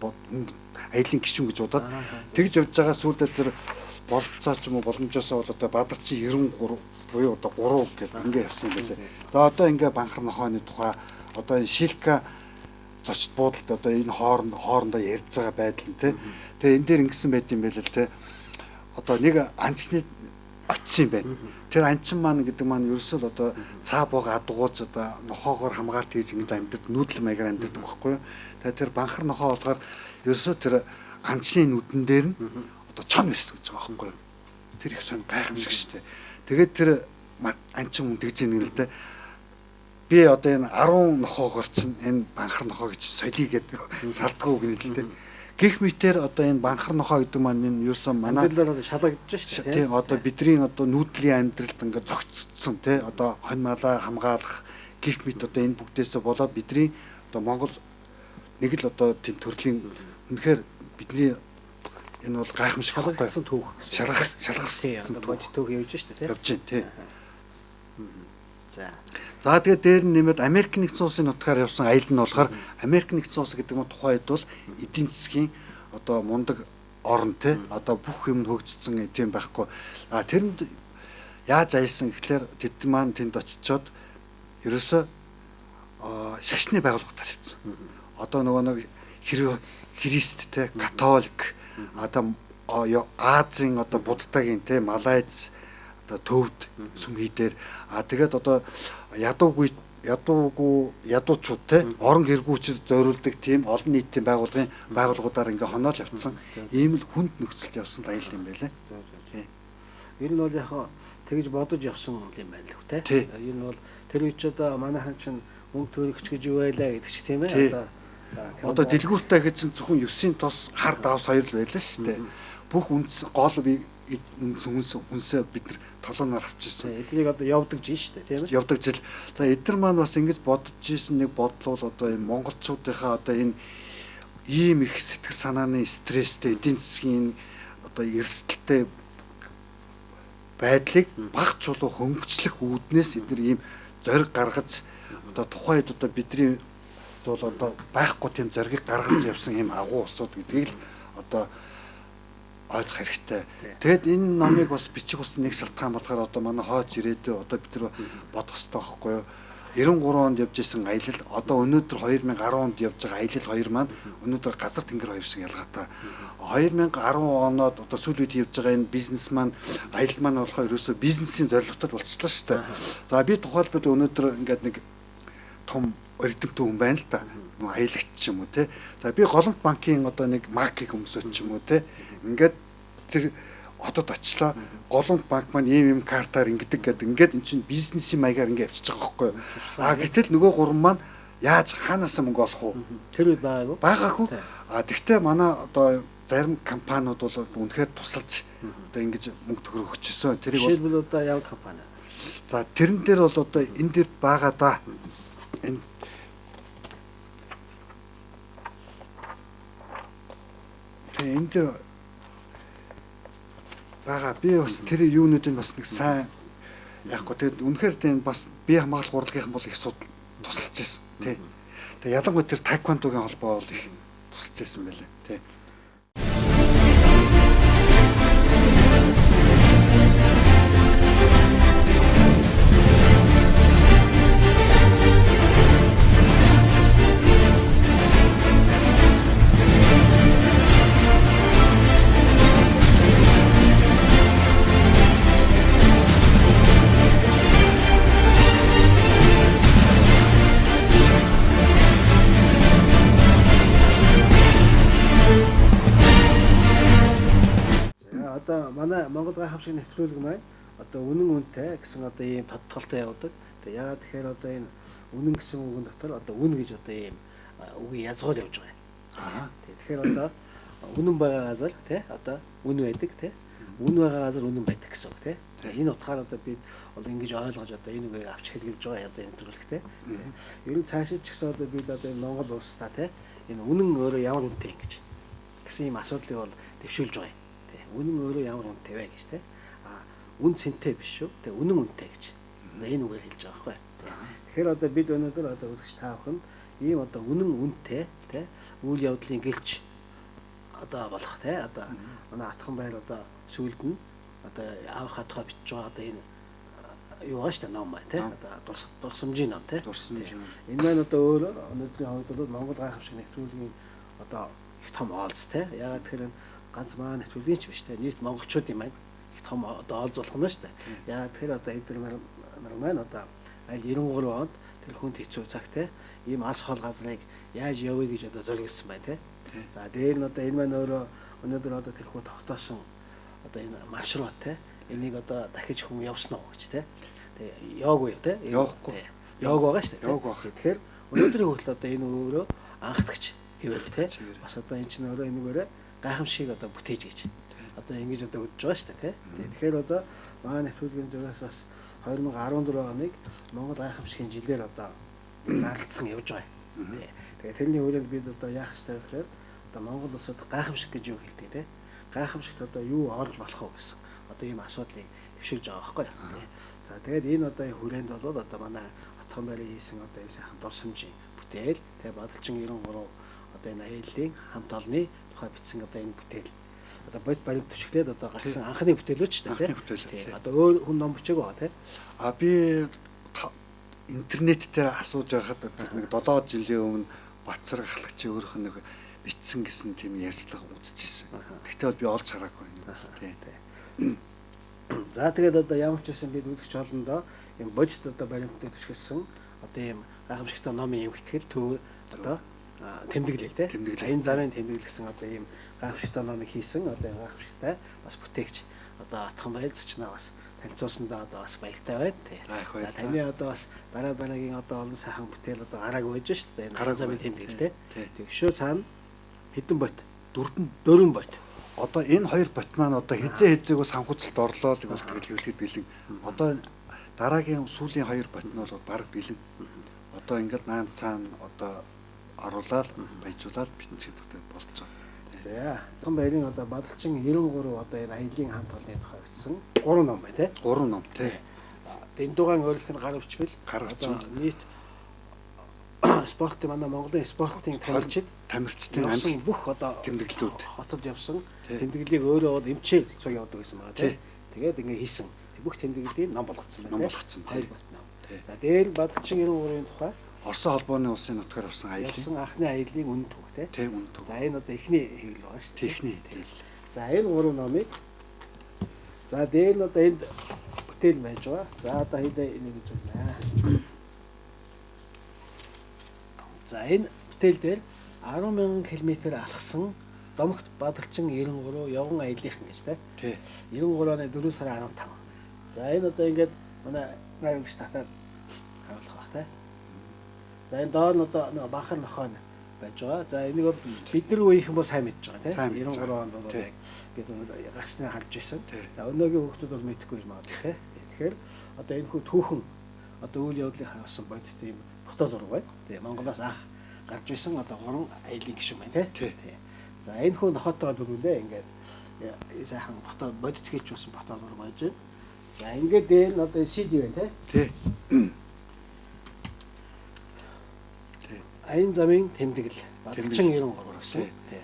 аялын гишүүн гэж бодоод тэгж явж байгаа сүүлдээ тэр болцоо ч юм уу боломжоосоо бол одоо Бадарчин 93 буюу одоо 3 гэдэг ингээ явсан юм байлээ. Тэгээ одоо ингээ банхар нохооны тухай одоо энэ Шилка зочд буудалд одоо энэ хоорондоо ярьж байгаа байдал нь те. Тэгээ энэ дээр ингэсэн байд юм байл л те. Одоо нэг анчны очсон юм байна. Тэр анчин маань гэдэг маань ерөөсөө л одоо цаа бог адгууж одоо нохоогоор хамгаалт хийж ингэж амьдард нүүдэл маягаар амьдардаг байхгүй юу. Тэгээ тэр банхар нохоо болохоор ерөөсөө тэр анчны нүдэн дээр нь одоо чон ирсэн гэж байгаа байхгүй юу. Тэр их сонь гайхамшиг шүү дээ. Тэгээд тэр анчин хүн тэгж ийм л дээ. Би одоо энэ 10 нохоогоор чинь энэ банхар нохоо гэж солиё гэдэг салдгүй гэнэ л дээ. Гэх мэтэр одоо энэ банхар нохоо гэдэг маань энэ ерөөсөө манай амьдралаар шалгагдж шүү дээ. Тийм одоо бидний одоо нүүдлийн амьдралд ингээд зохицсон тий одоо хонь малаа хамгаалах гэх мэт одоо энэ бүгдээсээ болоод бидний одоо Монгол нэг л одоо тийм төрлийн үнэхээр бидний энэ бол гайхамшиг шалгагдсан түүх. Шалгарсан түүх явж шүү дээ тий. Явж байна тий. За. За тэгээд дээр нь нэмээд Америк нэгдсэн улсын нутгаар явсан аялал нь болохоор Америк нэгдсэн улс гэдэг нь тухайн үед бол эдийн засгийн одоо мундаг орн те одоо бүх юм хөгжсөн тийм байхгүй. А тэрэнд яаж аялсан гэхлээр тэд маань тэнд очичоод ерөөсөө шашны байгууллагуудаар явсан. Одоо нөгөө нэг Христ те католик одоо Азийн одоо буддагийн те Малайз одоо төвд сүмхий дээр а тэгээд одоо ядуугүй ядуучууд те орон гэргүүчд зориулдаг тийм олон нийтийн байгууллагын байгууллагуудаар ингээ хоноол явцсан ийм л хүнд нөхцөлд явсан аялал юм байлаа. Ер нь бол яг тэгж бодож явсан юм байна л хүү те. Ер нь бол тэр үед ч одоо манайхан чинь мөнгө төрөгч гэж юу байлаа гэдэг ч тийм ээ. Одоо дэлгүүртэй гэж чинь зөвхөн 9-ийн тос хар давс хоёр л байлаа шүү дээ. Бүх үндэс гол хүнсээ бид нар толоноор авчихсан. Эднийг одоо явдаг жил шүү дээ, тийм ээ. Явдаг жил. За эдгээр маань бас ингэж бодож исэн нэг бодол бол одоо энэ монголчуудынхаа одоо энэ ийм их сэтгэл санааны стресстэй, эдийн засгийн одоо эрсдэлтэй байдлыг баг чулуу хөнгөчлөх үүднээс эдгээр ийм зориг гаргаж одоо тухайд одоо бидний бол одоо байхгүй тийм зоригийг гаргаж явсан ийм агуу улсууд гэдгийг л одоо ойлгох хэрэгтэй. Тэгэд энэ номыг бас бичих бас нэг шалтгаан болохоор одоо манай хойч ирээдүй одоо бид нар бодох хэрэгтэй байхгүй юу? 93 онд явж исэн аялал одоо өнөөдөр 2010 онд явж байгаа аялал хоёр маань өнөөдөр газар тэнгэр хоёр шиг ялгаатай. 2010 оноод одоо сүүл үед явж байгаа энэ бизнес маань аялал маань болохоор ерөөсөө бизнесийн зорилготой болчихлоо шүү дээ. За би тухайлбал өнөөдөр ингээд нэг том эрдэмтэн хүн байна л да. Аялагч ч юм уу те. За би Голомт банкын одоо нэг маркийг өмсөж ч юм уу те. Ингээд тэр хотод очлоо. Голомт банк маань ийм ийм картаар ингэдэг гэдэг ингээд эн чинь бизнесийн маягаар ингээд явчихж байгаа байхгүй юу. А гэтэл нөгөө гурван маань яаж хаанаас мөнгө олох вэ? Тэр үед байгаагүй. Байгаагүй. А тэгтээ манай одоо зарим компаниуд бол үнэхээр тусалж одоо ингэж мөнгө төгрөг өгчээсэн. Тэрийг жишээлбэл одоо ямар компани? За тэрэн дээр бол одоо энэ дээр байгаа да. Энэ энэ дээр байгаа. Би бас тэр юунуудыг бас нэг сайн яахгүй. Тэгээд үнэхээр тийм бас бие хамгаалах урлагийнхан бол их тусалж байсан. Тий. Тэгээд ялангуяа тэр таеквондогийн холбоо бол их тусалж байсан байлээ. Тий. Манай Монгол гайхамшиг нэвтрүүлэг маань одоо үнэн үнэтэй гэсэн одоо ийм тодтолтой явдаг. Тэгээ яагаад тэгэхээр одоо энэ үнэн гэсэн үгэн дотор одоо үн гэж одоо ийм үгийг язгуул явж байгаа юм. Аа. Тэгэхээр одоо үнэн байгаа газар тий одоо үн байдаг тий. Үн байгаа газар үнэн байдаг гэсэн үг тий. Энэ утгаар одоо бид бол ингэж ойлгож одоо энэ үгийг авч хэрэглэж байгаа одоо энэ нэвтрүүлэгтэй. Ер нь цаашид ч гэсэн одоо бид одоо энэ Монгол улсдаа тий энэ үнэн өөрөө ямар үнэтэй ингэж гэсэн ийм асуудлыг бол дэвшүүлж байгаа юм. Үнэн өөрөө ямар үнэтэй вэ гэж те. А үн цэнтэй биш шүү. Тэ үнэн үнэтэй гэж. Энэ үгээр хэлж байгаа байхгүй. Тэгэхээр одоо бид өнөөдөр одоо үзэгч та бүхэнд ийм одоо үнэн үнэтэй те үйл явдлын гэлч одоо болох те одоо манай Атхан байр одоо сүүлд нь одоо аавынхаа тухай бичиж байгаа одоо энэ юу байгаа шүү дээ ном маань те одоо дурсамжийн ном те. Дурсамжийн. Энэ маань одоо өөрөө өнөөдрийн хувьд бол Монгол гайхамшиг нэвтрүүлгийн одоо их том олз те. Яагаад тэгэхээр ганц маа нэвтрүүлгийн ч биш те нийт монголчуудын маань их том одоо олз болох нь шүү дээ. Яагаад тэгэхээр одоо эдгээр нар маань одоо аль 93 онд тэр хүнд хэцүү цаг те ийм ас хол газрыг яаж явъя гэж одоо зориглосон байна те. За дээр нь одоо энэ маань өөрөө өнөөдөр одоо тэрхүү тогтоосон одоо энэ маршрут те энийг одоо дахиж хүн явсан уу гэж те. Тэгээ яваагүй юу те. Явахгүй. Яваагүй байгаа шүү дээ. Яваагүй баг. Тэгэхээр өнөөдрийн хүртэл одоо энэ өөрөө анхдагч хэвээр те. Бас одоо энэ чинь өөрөө энэгээрээ гайхамшиг одоо бүтээж гэж одоо ингэж одоо үдж байгаа шүү дээ тий. Тэгэхээр одоо манай нэвтрүүлгийн зүгээс бас 2014 оныг Монгол гайхамшигын жилээр одоо зарлцсан явж байгаа юм. Тэгээ тэрний хүрээнд бид одоо яах ёстой вэ гэхээр одоо Монгол улсад гайхамшиг гэж юу хэлдэг тий. Гайхамшигт одоо юу орж болох вэ гэсэн одоо ийм асуудлыг дэвшүүлж байгаа байхгүй юу. За тэгээд энэ одоо хүрээнд бол одоо манай Атхан байрын хийсэн одоо энэ сайхан дурсамжийн бүтээл тэгээ Бадалчин 93 одоо энэ аяллаа хамт олонны тухай бичсэн одоо энэ бүтээл одоо бодит баримт түшиглээд одоо гарсан анхны бүтээлүүд шүү дээ тий. Одоо өөр хүн ном бичээгүй байгаа тий. А би интернет дээр асууж байхад нэг 7 жилийн өмнө Батцар ахлагчийн өөрийнх нь нэг бичсэн гэсэн тийм ярьцлага үзчихсэн. Тэгтээ бол би олж хараагүй тий. За тэгээд одоо ямар ч байсан бид үзэгч олондоо юм бодит одоо баримтыг түшиглсэн одоо ийм гайхамшигтай номын юм ихтгэл төв одоо тэмдэглэл тий. Энэ замын тэмдэглэл гэсэн одоо ийм гайхамшигтай номыг хийсэн одоо энэ гайхамшигтай бас бүтээгч одоо Атхан баяр зочноо бас танилцуулсандаа одоо бас баяртай байна тий. За таны одоо бас дараа дараагийн одоо олон сайхан бүтээл одоо гараагүй байж шүү дээ. Энэ замын тэмдэглэл тий. Тэгшөө цаана хэдэн бот? Дөрвөн бот. Одоо энэ хоёр бот маань одоо хизээ хизээгөө санхүүжилт орлоо л гэвэл тэгэл хэвлэхэд бэлэн. Одоо дараагийн сүүлийн хоёр бот нь бол бараг бэлэн. Одоо ингээд наан цаана одоо оруулаад баяжуулаад бичдэг болж байгаа. За, Цон баярын одоо Бадалчин 93 одоо энэ аялын хамт олонны тухай бичсэн 3 ном байна тий. 3 ном тий. Дэндүүгаан өөрийнх нь гар өвчмөл гар одоо нийт спортын манай Монголын спортын тамирчдын амжилт бүх одоо тэмдэглэлүүд хотод явсан тэмдэглэлийг өөрөө бол эмчээр цуг явдаг гэсэн байгаа тий. Тэгээд ингээ хийсэн. Бүх тэмдэглэлийг ном болгоцсон байна. Ном болгоцсон тий. Ном. За, дээр Бадалчин 93-ын тухай Орсын холбооны улсын нутгаар явсан аялын явсан анхны аялын үнэн түүх тий. Тий, үнэн түүх. За, энэ одоо эхний хэвлэл байгаа шүү дээ. Эхний хэвлэл. За, энэ гурван номыг за дээр нь одоо энд бүтээл байж байгаа. За, одоо хийлээ энийг үзүүлнэ. За, энэ бүтээл дээр 10,000 км алхсан Домогт Бадалчин 93 явган аялынхан гэж тий. Тий. 93 оны 4 сарын 15. За, энэ одоо ингээд манай найруулагч татаад харуулах бах тий. За, энэ доор нь одоо нэг бахар нохой байж байгаа. За, энийг бол бидний үеийнхэн бол сайн мэдж байгаа тий. 93 онд бол яг бид гарсныг харж байсан. За, өнөөгийн хүүхдүүд бол мэдэхгүй юм магадгүй тий. Тэгэхээр одоо энэ хүү түүхэн одоо үйл явдлыг харуулсан бодит тийм фото зураг байна. Тэгээ Монголоос анх гарч исэн одоо гурван аялын гишүүн байна тий. За, энэ хүү нохойтойгоо дөрвөлээ ингээд сайхан фото бодит хийж болсон фото зураг байж байна. За, ингээд дээр нь одоо CD байна тий. Тий. Аян замын тэмдэглэл Бадалчин 93 гэсэн. Тий.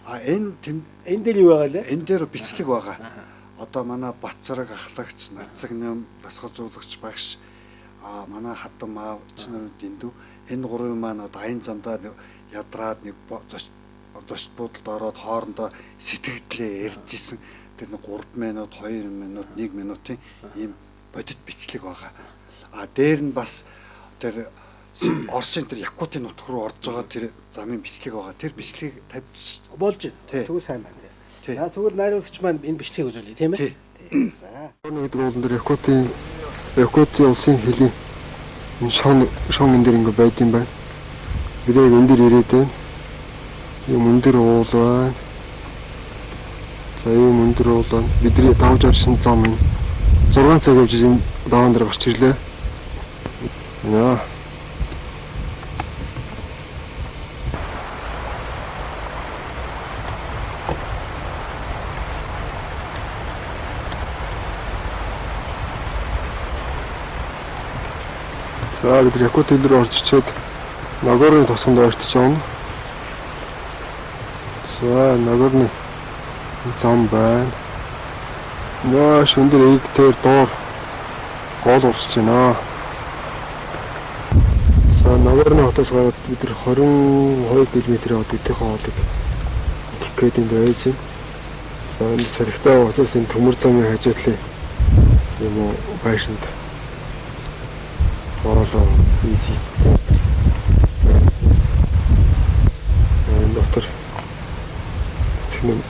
А энэ энэ дээр юу байгаа лээ? Энэ дээр бичлэг байгаа. Одоо манай Батцараг ахлагч, Нацаг нэм, дасгал зуулагч багш, а манай хатан аав чнэр дэндүү энэ гурвын маань одоо аян замдаа ядраад нэг зочд буудалд ороод хоорондоо сэтгэгдлээ ярьж исэн. Тэр нэг 3 минут, 2 минут, 1 минутын ийм бодит бичлэг байгаа. А дээр нь бас тэр Оросын тэр Якутын нутг руу орж байгаа тэр замын бичлэг байгаа. Тэр бичлэгийг тавьж болж байна. Тэгвэл сайн байна. За, тэгвэл найруулагч маань энэ бичлэгийг үзүүлье тийм ээ. За. Гэдэг уулан дээр Якутын улсын хөлийн энэ шон энэ дээр ингээ байд юм байна. Бид яг энэ дээр ирээд байна. Ийм өндөр уул байна. За, ийм өндөр уул байна. Бидний давж орсон зам энэ 6 цаг явж энэ даваан дээр гарч ирлээ. Яа. За, бид Якут хэл рүү орж ичээд Нагорны тосгонд ойртож байгаа. За, Нагорны зам байна. Маш өндөр ээг дээр доор гол урсж байна. За, Нагорны хотоос гараад бид 22 км яваад эдийн хоолыг идэх гээд энд байж байна. За, энэ сархитай уцаас энэ төмөр замын хажуудлын юм уу байшинд хоолоо хийж идсэн. Энэ дотор цэцгэн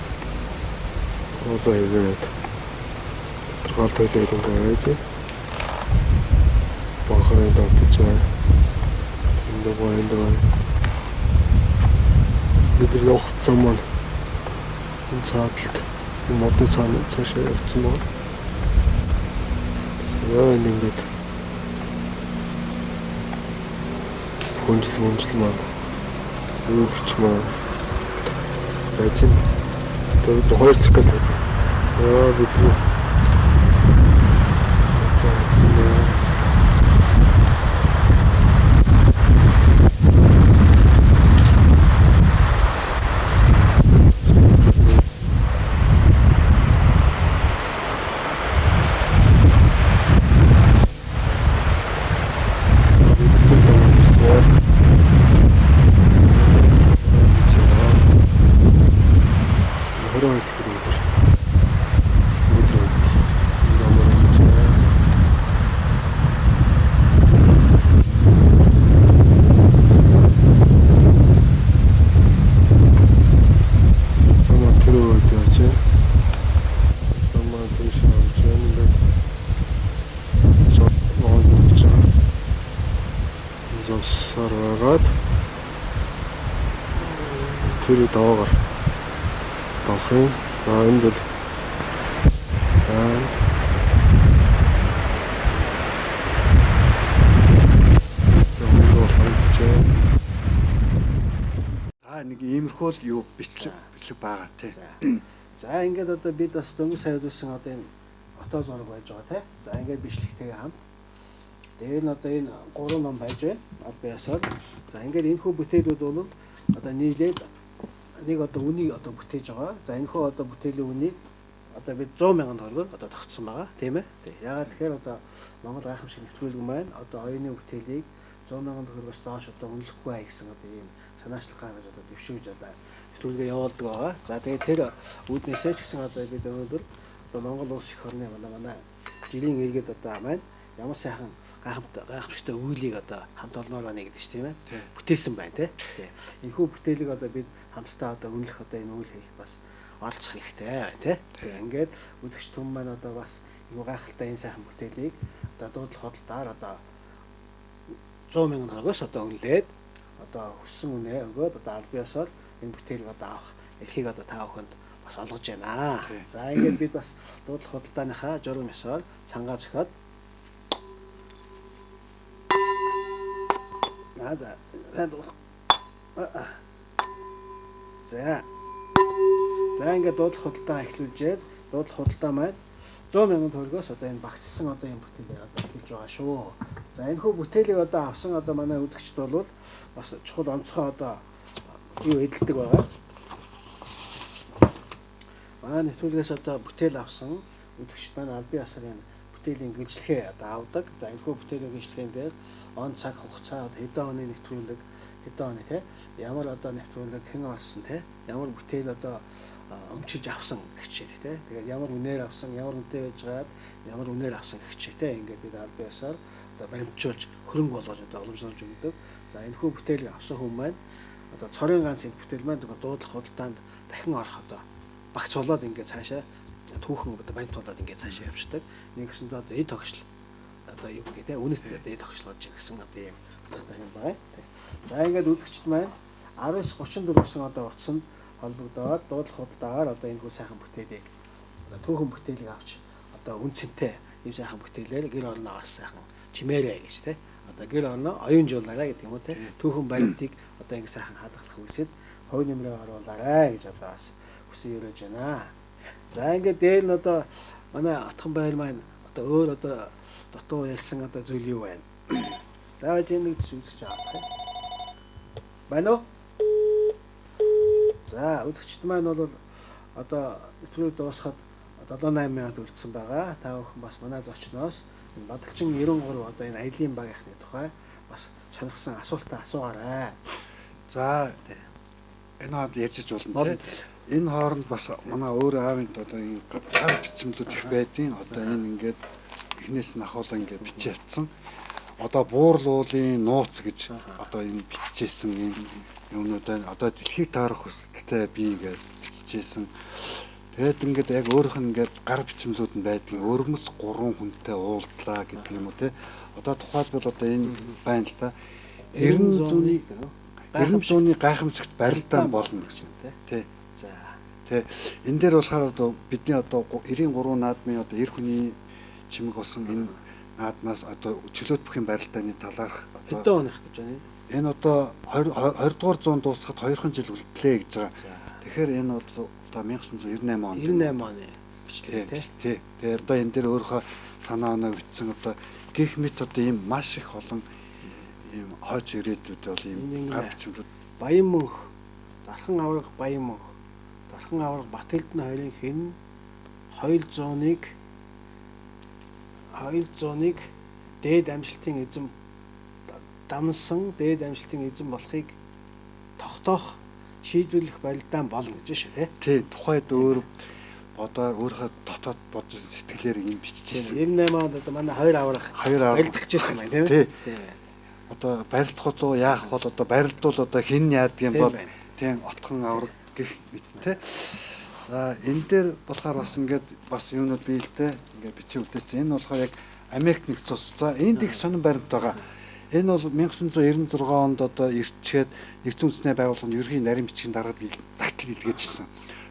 хоолоо хийгээд дотор гал тойлоод ингээд байж байна. Бахарын давтаж байна. Энд байна. Бид нар явах зам маань энэ цаадалд энэ модны цаана цаашаа явцсан байна. За, энэ ингээд хүнжил маань өөрч маань байж байна. Тэгээд 2 цаг гэдэг. За, бид нэ тэр даваагаар давах юм. За энэ бол байна. За нэг иймэрхүү л юу бичлэг байгаа тий. За ингээд одоо бид бас дөнгөж сая үзсэн одоо энэ отоо зураг байж байгаа тий. За ингээд бичлэгтэйгээ хамт дээр нь одоо энэ 3 ном байж байна. Албан ёсоор. За ингээд энэхүү бүтээлүүд бол одоо нийлээд нэг одоо үнийг одоо бүтээж байгаа. За энэхүү одоо бүтээлийн үнийг одоо бид 100,000 төгрөгөөр одоо тогтсон байгаа, тийм ээ. Яагаад тэгэхээр одоо Монгол гайхамшиг нэвтрүүлэг маань одоо оюуны бүтээлийг 100,000 төгрөгөөс доош одоо үнэлэхгүй бай гэсэн одоо ийм санаачлаг гаргаж одоо дэвшүүлж одоо нэвтрүүлгээ явуулдаг байгаа. За тэгээд тэр үүднээсээ ч гэсэн одоо бид өнөөдөр одоо Монгол улс эх орны манай жирийн иргэд одоо маань ямар сайхан гайхамшигтай үйлийг одоо хамт олноор байна гэдэг чинь тийм ээ. Бүтээсэн байна тий. Энэхүү бүтээлийг одоо бид хамтдаа одоо үнэлэх одоо энэ үйл хийх бас оролцох хэрэгтэй тий. Ингээд үзэгч түн маань одоо бас энэ гайхалтай энэ сайхан бүтээлийг одоо дуудлах худалдаар одоо 100,000 төгрөгөөс одоо үнэлээд одоо хүссэн үнэ өгөөд одоо албан ёсоор энэ бүтээлийг одоо авах эрхийг одоо та бүхэнд бас олгож байна. За ингээд бид бас дуудлах худалдааныхаа журам ёсоор цангаа зөхиод за сайн дуудлах. За. За ингээд дуудлах худалдаа эхлүүлжээд дуудлах худалдаа маань 100,000 төгрөгөөс одоо энэ багцсан одоо энэ бүтээлийг одоо эхэлж байгаа шүү. За энэхүү бүтээлийг одоо авсан одоо манай үзэгчд бол бас чухал онцгой одоо юу эдэлдэг байгаа. Манай нэвтрүүлгээс одоо бүтээл авсан үзэгчд маань албан ёсоор энэ бүтээлийн гэлжлэхээ одоо авдаг. За энэхүү бүтээлийн гэлжлэхэн дээр он цаг хугацаа одоо хэдэн оны нэвтрүүлэг, хэдэн оны те ямар одоо нэвтрүүлэг хэн орсон те ямар бүтээл одоо өмчилж авсан гэх чиг те. Тэгээд ямар үнээр авсан, ямар үнэтэй байж байгаад ямар үнээр авсан гэх чиг те. Ингээд бид албан ёсоор одоо баримтжуулж хөрөнгө болгож одоо уламжлуулж өгдөг. За энэхүү бүтээлийг авсан хүн маань одоо цорын ганц энэ бүтээл маань зөвхөн дуудлах худалдаанд дахин орох одоо багц болоод ингээд цаашаа түүхэн одоо баримт болоод ингээд цаашаа явчихдаг. Нэгсэндээ одоо эд тогшил одоо юу гэдэг те үнэт одоо эд тогшил болж гэсэн одоо ийм утгатай юм байна. За ингээд үзэгчд маань 1934 гэсэн одоо утсанд холбогдоод дуудлах худалдаагаар одоо энэ хүү сайхан бүтээлийг одоо түүхэн бүтээлийг авч одоо үн цэнтэй ийм сайхан бүтээлээр гэр орноо бас сайхан чимээрэй гэж те. Одоо гэр орноо оюунжуулаарай гэдэг юм уу те. Түүхэн баримтыг одоо ингэ сайхан хадгалах үсэд хувь нэмрээ оруулаарай гэж одоо бас хүсэн өрөөж байна. За ингээд дээр нь одоо манай Отхон байр маань одоо өөр одоо дутуу ялсан одоо зүйл юу байна? За энэ нэг үзэж авах юм. Байна уу? За үзэгчд маань бол одоо нэвтрүүлэг дуусахад 7-8 минут үлдсэн байгаа. Та бүхэн бас манай зочноос энэ Бадалчин 93 одоо энэ аялын багийнхны тухай бас сонирхсан асуултаа асуугаарай. За энэ хооронд ярьж болно тий. Энэ хооронд бас манай өөр аавын одоо энэ гар бичмэлүүд их байдیں۔ Одоо энэ ингээд эхнээс нь ахуулан ингээд бичиж явцсан. Одоо буурал уулын нууц гэж одоо энэ биччихсэн юм юмнууд байна. Одоо дэлхийг таарах хүсэлтэй би ингээд биччихсэн. Тэгээд ингээд яг өөрийнх нь ингээд гар бичмэлүүд нь байдгийг өрмөц 3 хүнтэй уулзлаа гэдэг юм уу те. Одоо тухайлбал одоо энэ байна л да. 90 зууны гайхамшигт барилдаан болно гэсэн тий. За. Тэ. Энэ дээр болохоор одоо бидний одоо 93 наадмын одоо эр хүний чимэг болсон энэ наадмаас одоо чөлөөт бүхийн барилдааны талаарх одоо хэдэн оных гэж байна? Энэ одоо 20 дугаар зуун дуусахад 2 жил үлдлээ гэж байгаа. Тэгэхээр энэ бол одоо 1998 онд 98 оны бичлэг тий. Тэгээ одоо энэ дээр өөрийнхөө санаа оноо бичсэн одоо гих мэт одоо ийм маш их олон ийм хойч ирээдүйд бол ийм гар бичмэлүүд Баян мөнх, Дархан аварга Баян мөнх, Дархан аварга Батэлдэн хоёрын хэн 200-ыг дээд амжилтын эзэм дамнсан дээд амжилтын эзэн болохыг тогтоох шийдвэрлэх барилдаан болно гэж шүү дээ. Тий, тухайд өөр бодоо өөрийнхөө дотоод бодсон сэтгэлээр юм биччихсэн. 98 онд одоо манай хоёр аварга барилдчихсан байна тийм ээ. Одоо барилдах уу яах бол одоо барилдвал одоо хэн яадаг юм бол тийм отхон аварга гэх мэт тий. За энэ дээр болохоор бас ингээд бас юунууд бий л дээ. Ингээд бичиг үлдээсэн. Энэ болохоор яг Америк нэгдсэн улс. За энд их сонин баримт байгаа. Энэ бол 1996 онд одоо ирчгээд нэгдсэн үндэсний байгууллагын ерөнхий нарийн бичгийн даргад загтал илгээжсэн.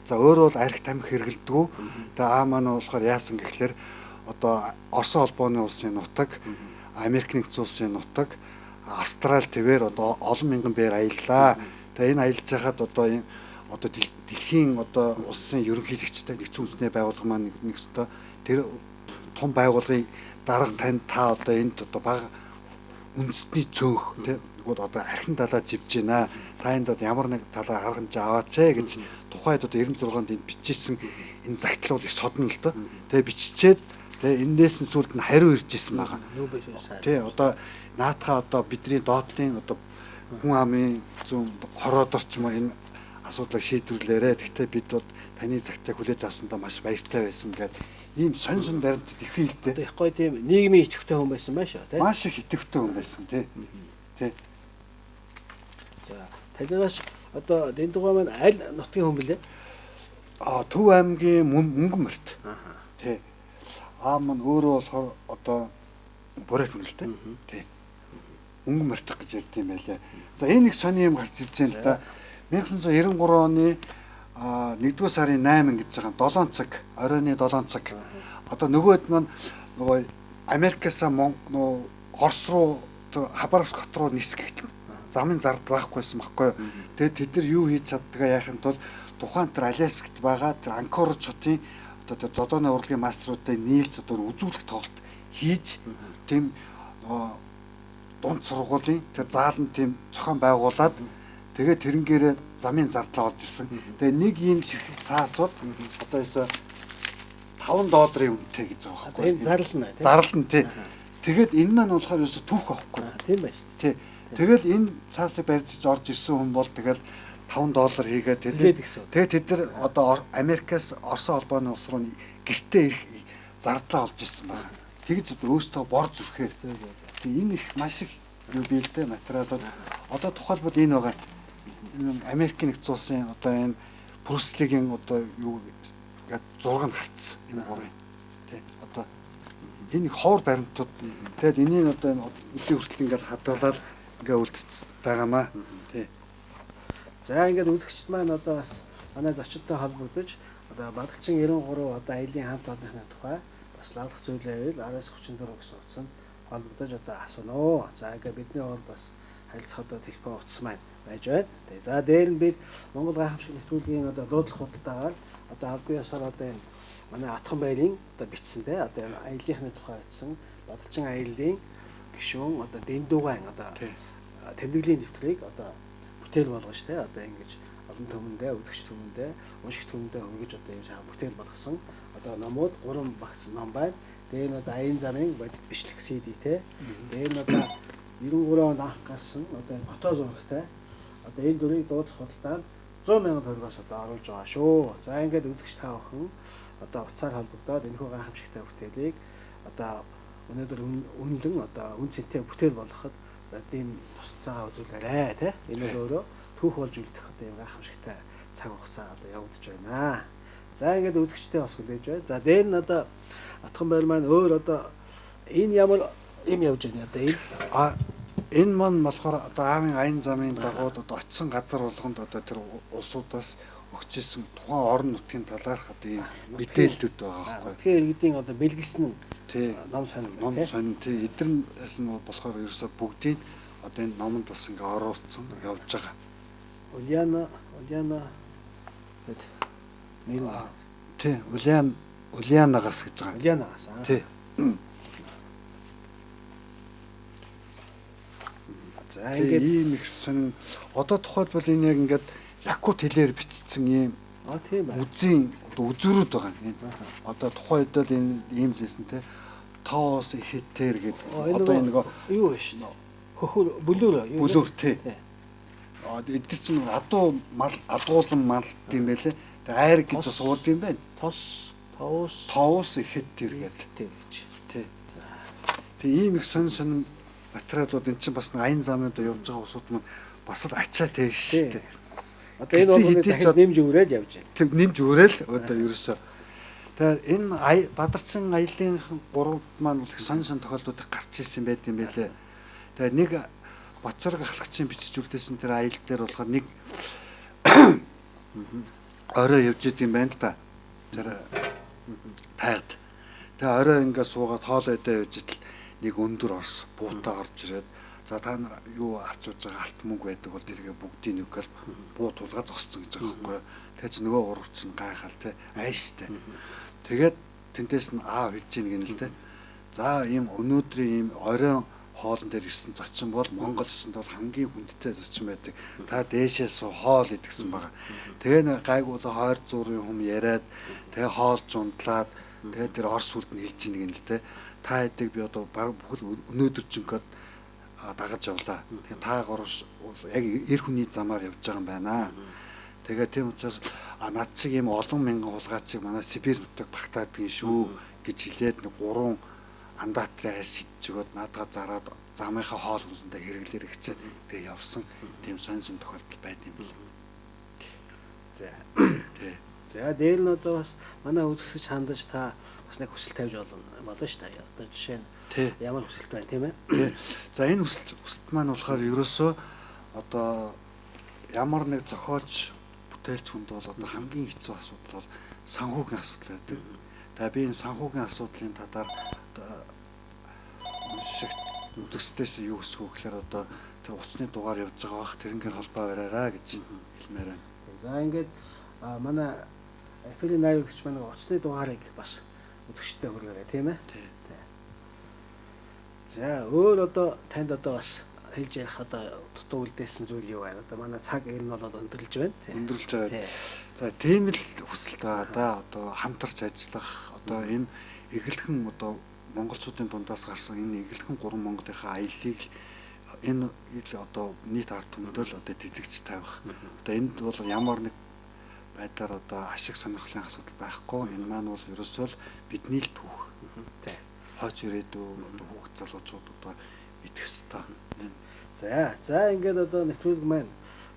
За өөрөө бол арх тамхи хэрэглэдэггүй. Тэгээ аа маань болохоор яасан гэхлээр одоо Орос холбооны улсын нутаг, Америк нэгдсэн улсын нутаг, Австрали твээр одоо олон мянган бээр аяллаа. Тэгээ энэ аялж байхад одоо энэ одоо дэлхийн одоо улсын ерөнхийлөгчтэй нэгдсэн үндэсний байгууллага маань нэгсэнтэй тэр том байгууллагын дарга танд та одоо энд одоо бага үндэсний цөөнх тий нөгөө одоо архин далаа живж байна. Та энд одоо ямар нэг талаа арга хэмжээ аваач ээ гэж тухайд одоо 96 онд энд бичижсэн энэ загтал бол их содно л доо. Тэгээ биччихээд тэгээ энээс нь сүүлд нь хариу ирж исэн байгаа. Тий одоо наатаха одоо бидний доотлын одоо хүн амын зүүн хороодор ч юм уу энэ асуудлыг шийдвэрлээрэ. Гэхдээ бид бол таны загтыг хүлээж авсандаа маш баяртай байсан гэдэг ийм сонь сонь баримтад их хэлдэг. Одоо их гоё тийм нийгмийн идэвхтэй хүн байсан байна шүү, тий. Маш их идэвхтэй хүн байсан, тий. Тий. За, танаас одоо Дэндүгөө маань аль нутгийн хүн бэлээ? А Төв аймгийн Мөнгөн морьт. Тий. Аа маань өөрөө болохоор одоо Бурайт хүн л дээ. Тий. Мөнгөн морьт гэж ярьд юм байлаа. За энэ их сони юм гарч ирж байна л да. 1993 оны 1-р сарын 8 гэж байгаа 7 цаг, оройн 7 цаг. Одоо нөгөөд маань нөгөө Америкаас нөгөө Орос руу Хабаровск хот руу нисэх гэх замын зард байхгүйсэн байхгүй. Тэгээд тэд нар юу хийж чаддгаа яахын тулд тухайн тэр Аляскт байгаа тэр Анкорж хотын одоо тэр зодооны урлагийн мастеруудтай нийлж одоо үзүүлэх тоглолт хийж тийм нөгөө дунд сургуулийн тэр заалан тийм зохион байгуулад тэгээд тэрнгээрээ замын зардлаа олж ирсэн. Тэгээ нэг ийм ширхэг цаас бол одоо ерөөсө 5 долларын үнэтэй гэж байгаа байхгүй. Энэ зарлна тий. Зарлна тий. Тэгээд энэ маань болохоор ерөөсө түүх байхгүй. Тийм байна шүү. Тий. Тэгэл энэ цаасыг барьж орж ирсэн хүн бол тэгэл 5 доллар хийгээд тэгээд тэд нар одоо Америкаас Орос холбооны улс руу гэртээ ирэх зардлаа олж ирсэн байна. Тэгж одоо өөрсдөө бор зүрхээр. Тэг энэ их маш их юу биелдэ материалууд. Одоо тухайлбал энэ байгаа. Америкийн нэгдсэн улсын одоо энэ Брюслигийн одоо юу гээд зураг нь гарцсан энэ гурыг. Тий. Одоо энэ их ховор баримтууд. Тэгээд энийг одоо энэ өдний хүртэл ингээд хадгалаад ингээ үлдсэн байгаамаа. Тий. За ингээд үзэгчд маань одоо бас манай зочдтой холбогдож одоо Бадалчин 93 одоо аялын хамт олонныхны тухай бас лавлах зүйл байвал 1934 гэсэн утсанд холбогдож одоо асууна. За ингээд бидний бол бас харилцах одоо телефон утас маань байж байна. Тэгээ за дээр нь бид Монгол гайхамшиг нэвтрүүлгийн одоо дуудлах худалдаагаар одоо албан ёсоор одоо энэ манай Атхан баярын одоо бичсэн те одоо энэ аяллахны тухай бичсэн Бадалчин аяллын гишүүн одоо Дэндүгэн одоо тэмдэглэлийн нэвтрийг одоо бүтээл болгож те одоо ингэж олон түмэндээ, үзэгч түмэндээ, уншигч түмэндээ хөргөж одоо ийм сайхан бүтээл болгосон. Одоо номууд 3 багц ном байна. Дээр нь одоо аян замын бодит бичлэг CD те. Дээр нь одоо 93 онд анх гарсан одоо энэ фото зурагтай одоо энэ дүрийг дуудлах худалдаанд 100 мянган төгрөгөөс одоо оруулж байгаа шүү. За ингээд үзэгч та бүхэн одоо утсаар холбогдоод энэхүү гайхамшигтай бүтээлийг одоо өнөөдөр үнэлэн одоо үн цэнтэй бүтээл болгоход ийм тусалцаагаа үзүүлээрэй тий. Энэ бол өөрөө түүх болж үлдэх одоо ийм гайхамшигтай цаг хугацаа одоо явагдаж байна. За ингээд үзэгчтэй бас хүлээж байна. За дээр нь одоо Атхан байр маань өөр одоо энэ ямар юм явж байна одоо энэ энэ маань болохоор одоо аавын аян замын дагуу одоо очисон газар болгонд одоо тэр улсуудаас өгч исэн тухайн орон нутгийн талаарх одоо ийм мэдээллүүд байгаа байхгүй. Нутгийн иргэдийн одоо бэлгэлсэн ном сонин байна. Ном сонин тий. Эдгээрээс нь болохоор ерөөсө бүгдийг одоо энэ номонд бас ингээ оруулсан явж байгаа. Ульяна гэд нэр тий Ульянагаас гэж байгаа. Ульянагаас. Тий. За ингээд ийм их сонин одоо тухайлбал энэ яг ингээд якут хэлээр бичсэн ийм тийм байна. Үзийн одоо үзүүрүүд байгаа юм. Одоо тухайн үед л энэ ийм л байсан те. Тоос ихэтэр гэдэг. Одоо энэ нөгөө юу вэ шнэ? Хөхөр бүлүүр юу? Бүлүүр тий. Эдгээр чинь адуу мал адгуулан мал гэм байлээ. Тэгээ айр гэж бас ууд юм байна. Тос, тоос, тоос ихэд тэр гэдэг. Тэр гэж. Тий. Тэгээ ийм их сонь сонь материалууд эн чинь бас нэг аян замын одоо явж байгаа усуд маань бас л ачаа тэш шүү дээ. Одоо энэ болгоныг дахиад нэмж өрөөд явж байна. Тэг нэмж өрөөл одоо ерөөсөө. Тэгэхээр энэ Бадарчин аялын гурав маань их сонь сонь тохиолдлууд гарч ирсэн байт юм байлээ. Тэгээ нэг Боцорог ахлагчийн бичиж үлдээсэн тэр аялал дээр болохоор нэг орой явж идэм байна л да. Тэр тайгад. Тэгээ орой ингээ суугаад хоол идэ явж идэл нэг өндөр орс буутаа орж ирээд за та нар юу авч явж байгаа алт мөнгө байдаг бол тэргээ бүгдийг нэг гэл буу тулгаа зогссон гэж байгаа байхгүй юу. Тэгээ чи нөгөө гурав чинь гайхал те айштай. Тэгээд тэнтээс нь аав хэлж ийн гэнэ л те. За ийм өнөөдрийн ийм оройн хоолн дээр ирсэн зочин бол Монгол улсанд бол хамгийн хүндтэй зочин байдаг. Та дээшээ суу хоол идэгсэн байгаа. Тэгээ нэг гайгүй л хойр зуурын хүм яриад тэгээ хоол зундлаад тэгээ тэр орс үлд нь хэлж ийн гэнэ л те. Та хэдийг би одоо баг бүхэл өнөөдөр жинкод дагаж явлаа. Тэгээ та гурав яг эр хүний замаар явж байгаа юм байна. Тэгээ тийм учраас над чиг ийм олон мянган хулгайчиг манай Сибирь нутаг багтаадгийн шүү гэж хэлээд нэг гурван андатрын хайр шидэж өгөөд наадгаа зараад замынхаа хоол хүнсэндээ хэрэглээр хичээд тэгээ явсан тийм сонь сонь тохиолдол байд юм бэл. За. Тий. За дээр нь одоо бас манай үзэгч хандаж та бас нэг хүсэл тавьж болно шүү дээ. Одоо жишээ нь ямар хүсэлт байна тийм ээ? Тий. За энэ хүсэлт маань болохоор ерөөсөө одоо ямар нэг зохиолч бүтээлч хүнд бол одоо хамгийн хэцүү асуудал бол санхүүгийн асуудал байдаг. Тэгээ би энэ санхүүгийн асуудлын талаар уншигт үзэгчдээс юу хүсэх вэ гэхээр одоо тэр утасны дугаар явж байгаа бах тэрнгээр холбоо бариараа гэж хэлмээр байна. За ингээд манай Апрелийн найруулагч маань утасны дугаарыг бас үзэгчдэд хүргээрэй тийм ээ. Тий. За өөр одоо танд одоо бас хэлж ярих одоо дутуу үлдээсэн зүйл юу байна? Одоо манай цаг ер нь бол өндөрлөж байна. Өндөрлөж байгаа. За тийм л хүсэлт байгаа да. Одоо хамтарч ажиллах одоо энэ эгэлхэн одоо монголчуудын дундаас гарсан энэ эгэлхэн гурван Монголынхаа аяллыг энэ одоо нийт ард түмэнд л одоо тэтгэгч тавих. Одоо энд бол ямар нэг байдлаар одоо ашиг сонирхлын асуудал байхгүй. Энэ маань бол ерөөсөө л бидний л түүх. Тий. Хойч ирээдүй одоо хүүхд залуучууд одоо мэдэх ёстой. За, за ингээд одоо нэвтрүүлэг маань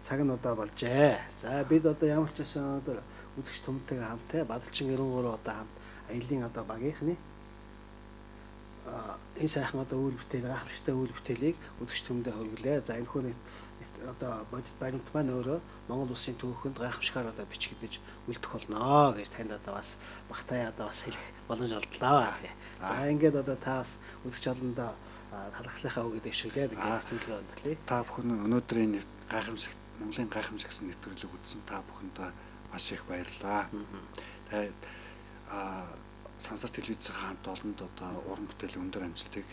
цаг нь одоо болжээ. За бид одоо ямар ч байсан одоо үзэгч түмтэйгээ хамтаа Бадалчин 93 одоо хамт аялын одоо багийнхны энэ сайхан одоо үйл бүтээл гайхамшигтай үйл бүтээлийг үзэгч түмэндээ хүргэлээ. За энэ хүү одоо бодит баримт маань өөрөө Монгол улсын түүхэнд гайхамшигаар одоо бичигдэж үлдэх болно гэж танд одоо бас багтаа одоо бас хэлэх боломж олдлоо. За ингээд одоо та бас үзэгч олондоо талархлынхаа үгийг дэвшүүлээд ингээд нэвтрүүлгээ өндөрлөе. Та бүхэн өнөөдрийн гайхамшиг Монголын гайхамшиг гэсэн нэвтрүүлэг үзсэн та бүхэндээ маш их баярлалаа. Тэгээд сансар телевизийн хамт олонд одоо уран бүтээлийн өндөр амжилтыг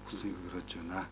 хүсэн өрөөж байна.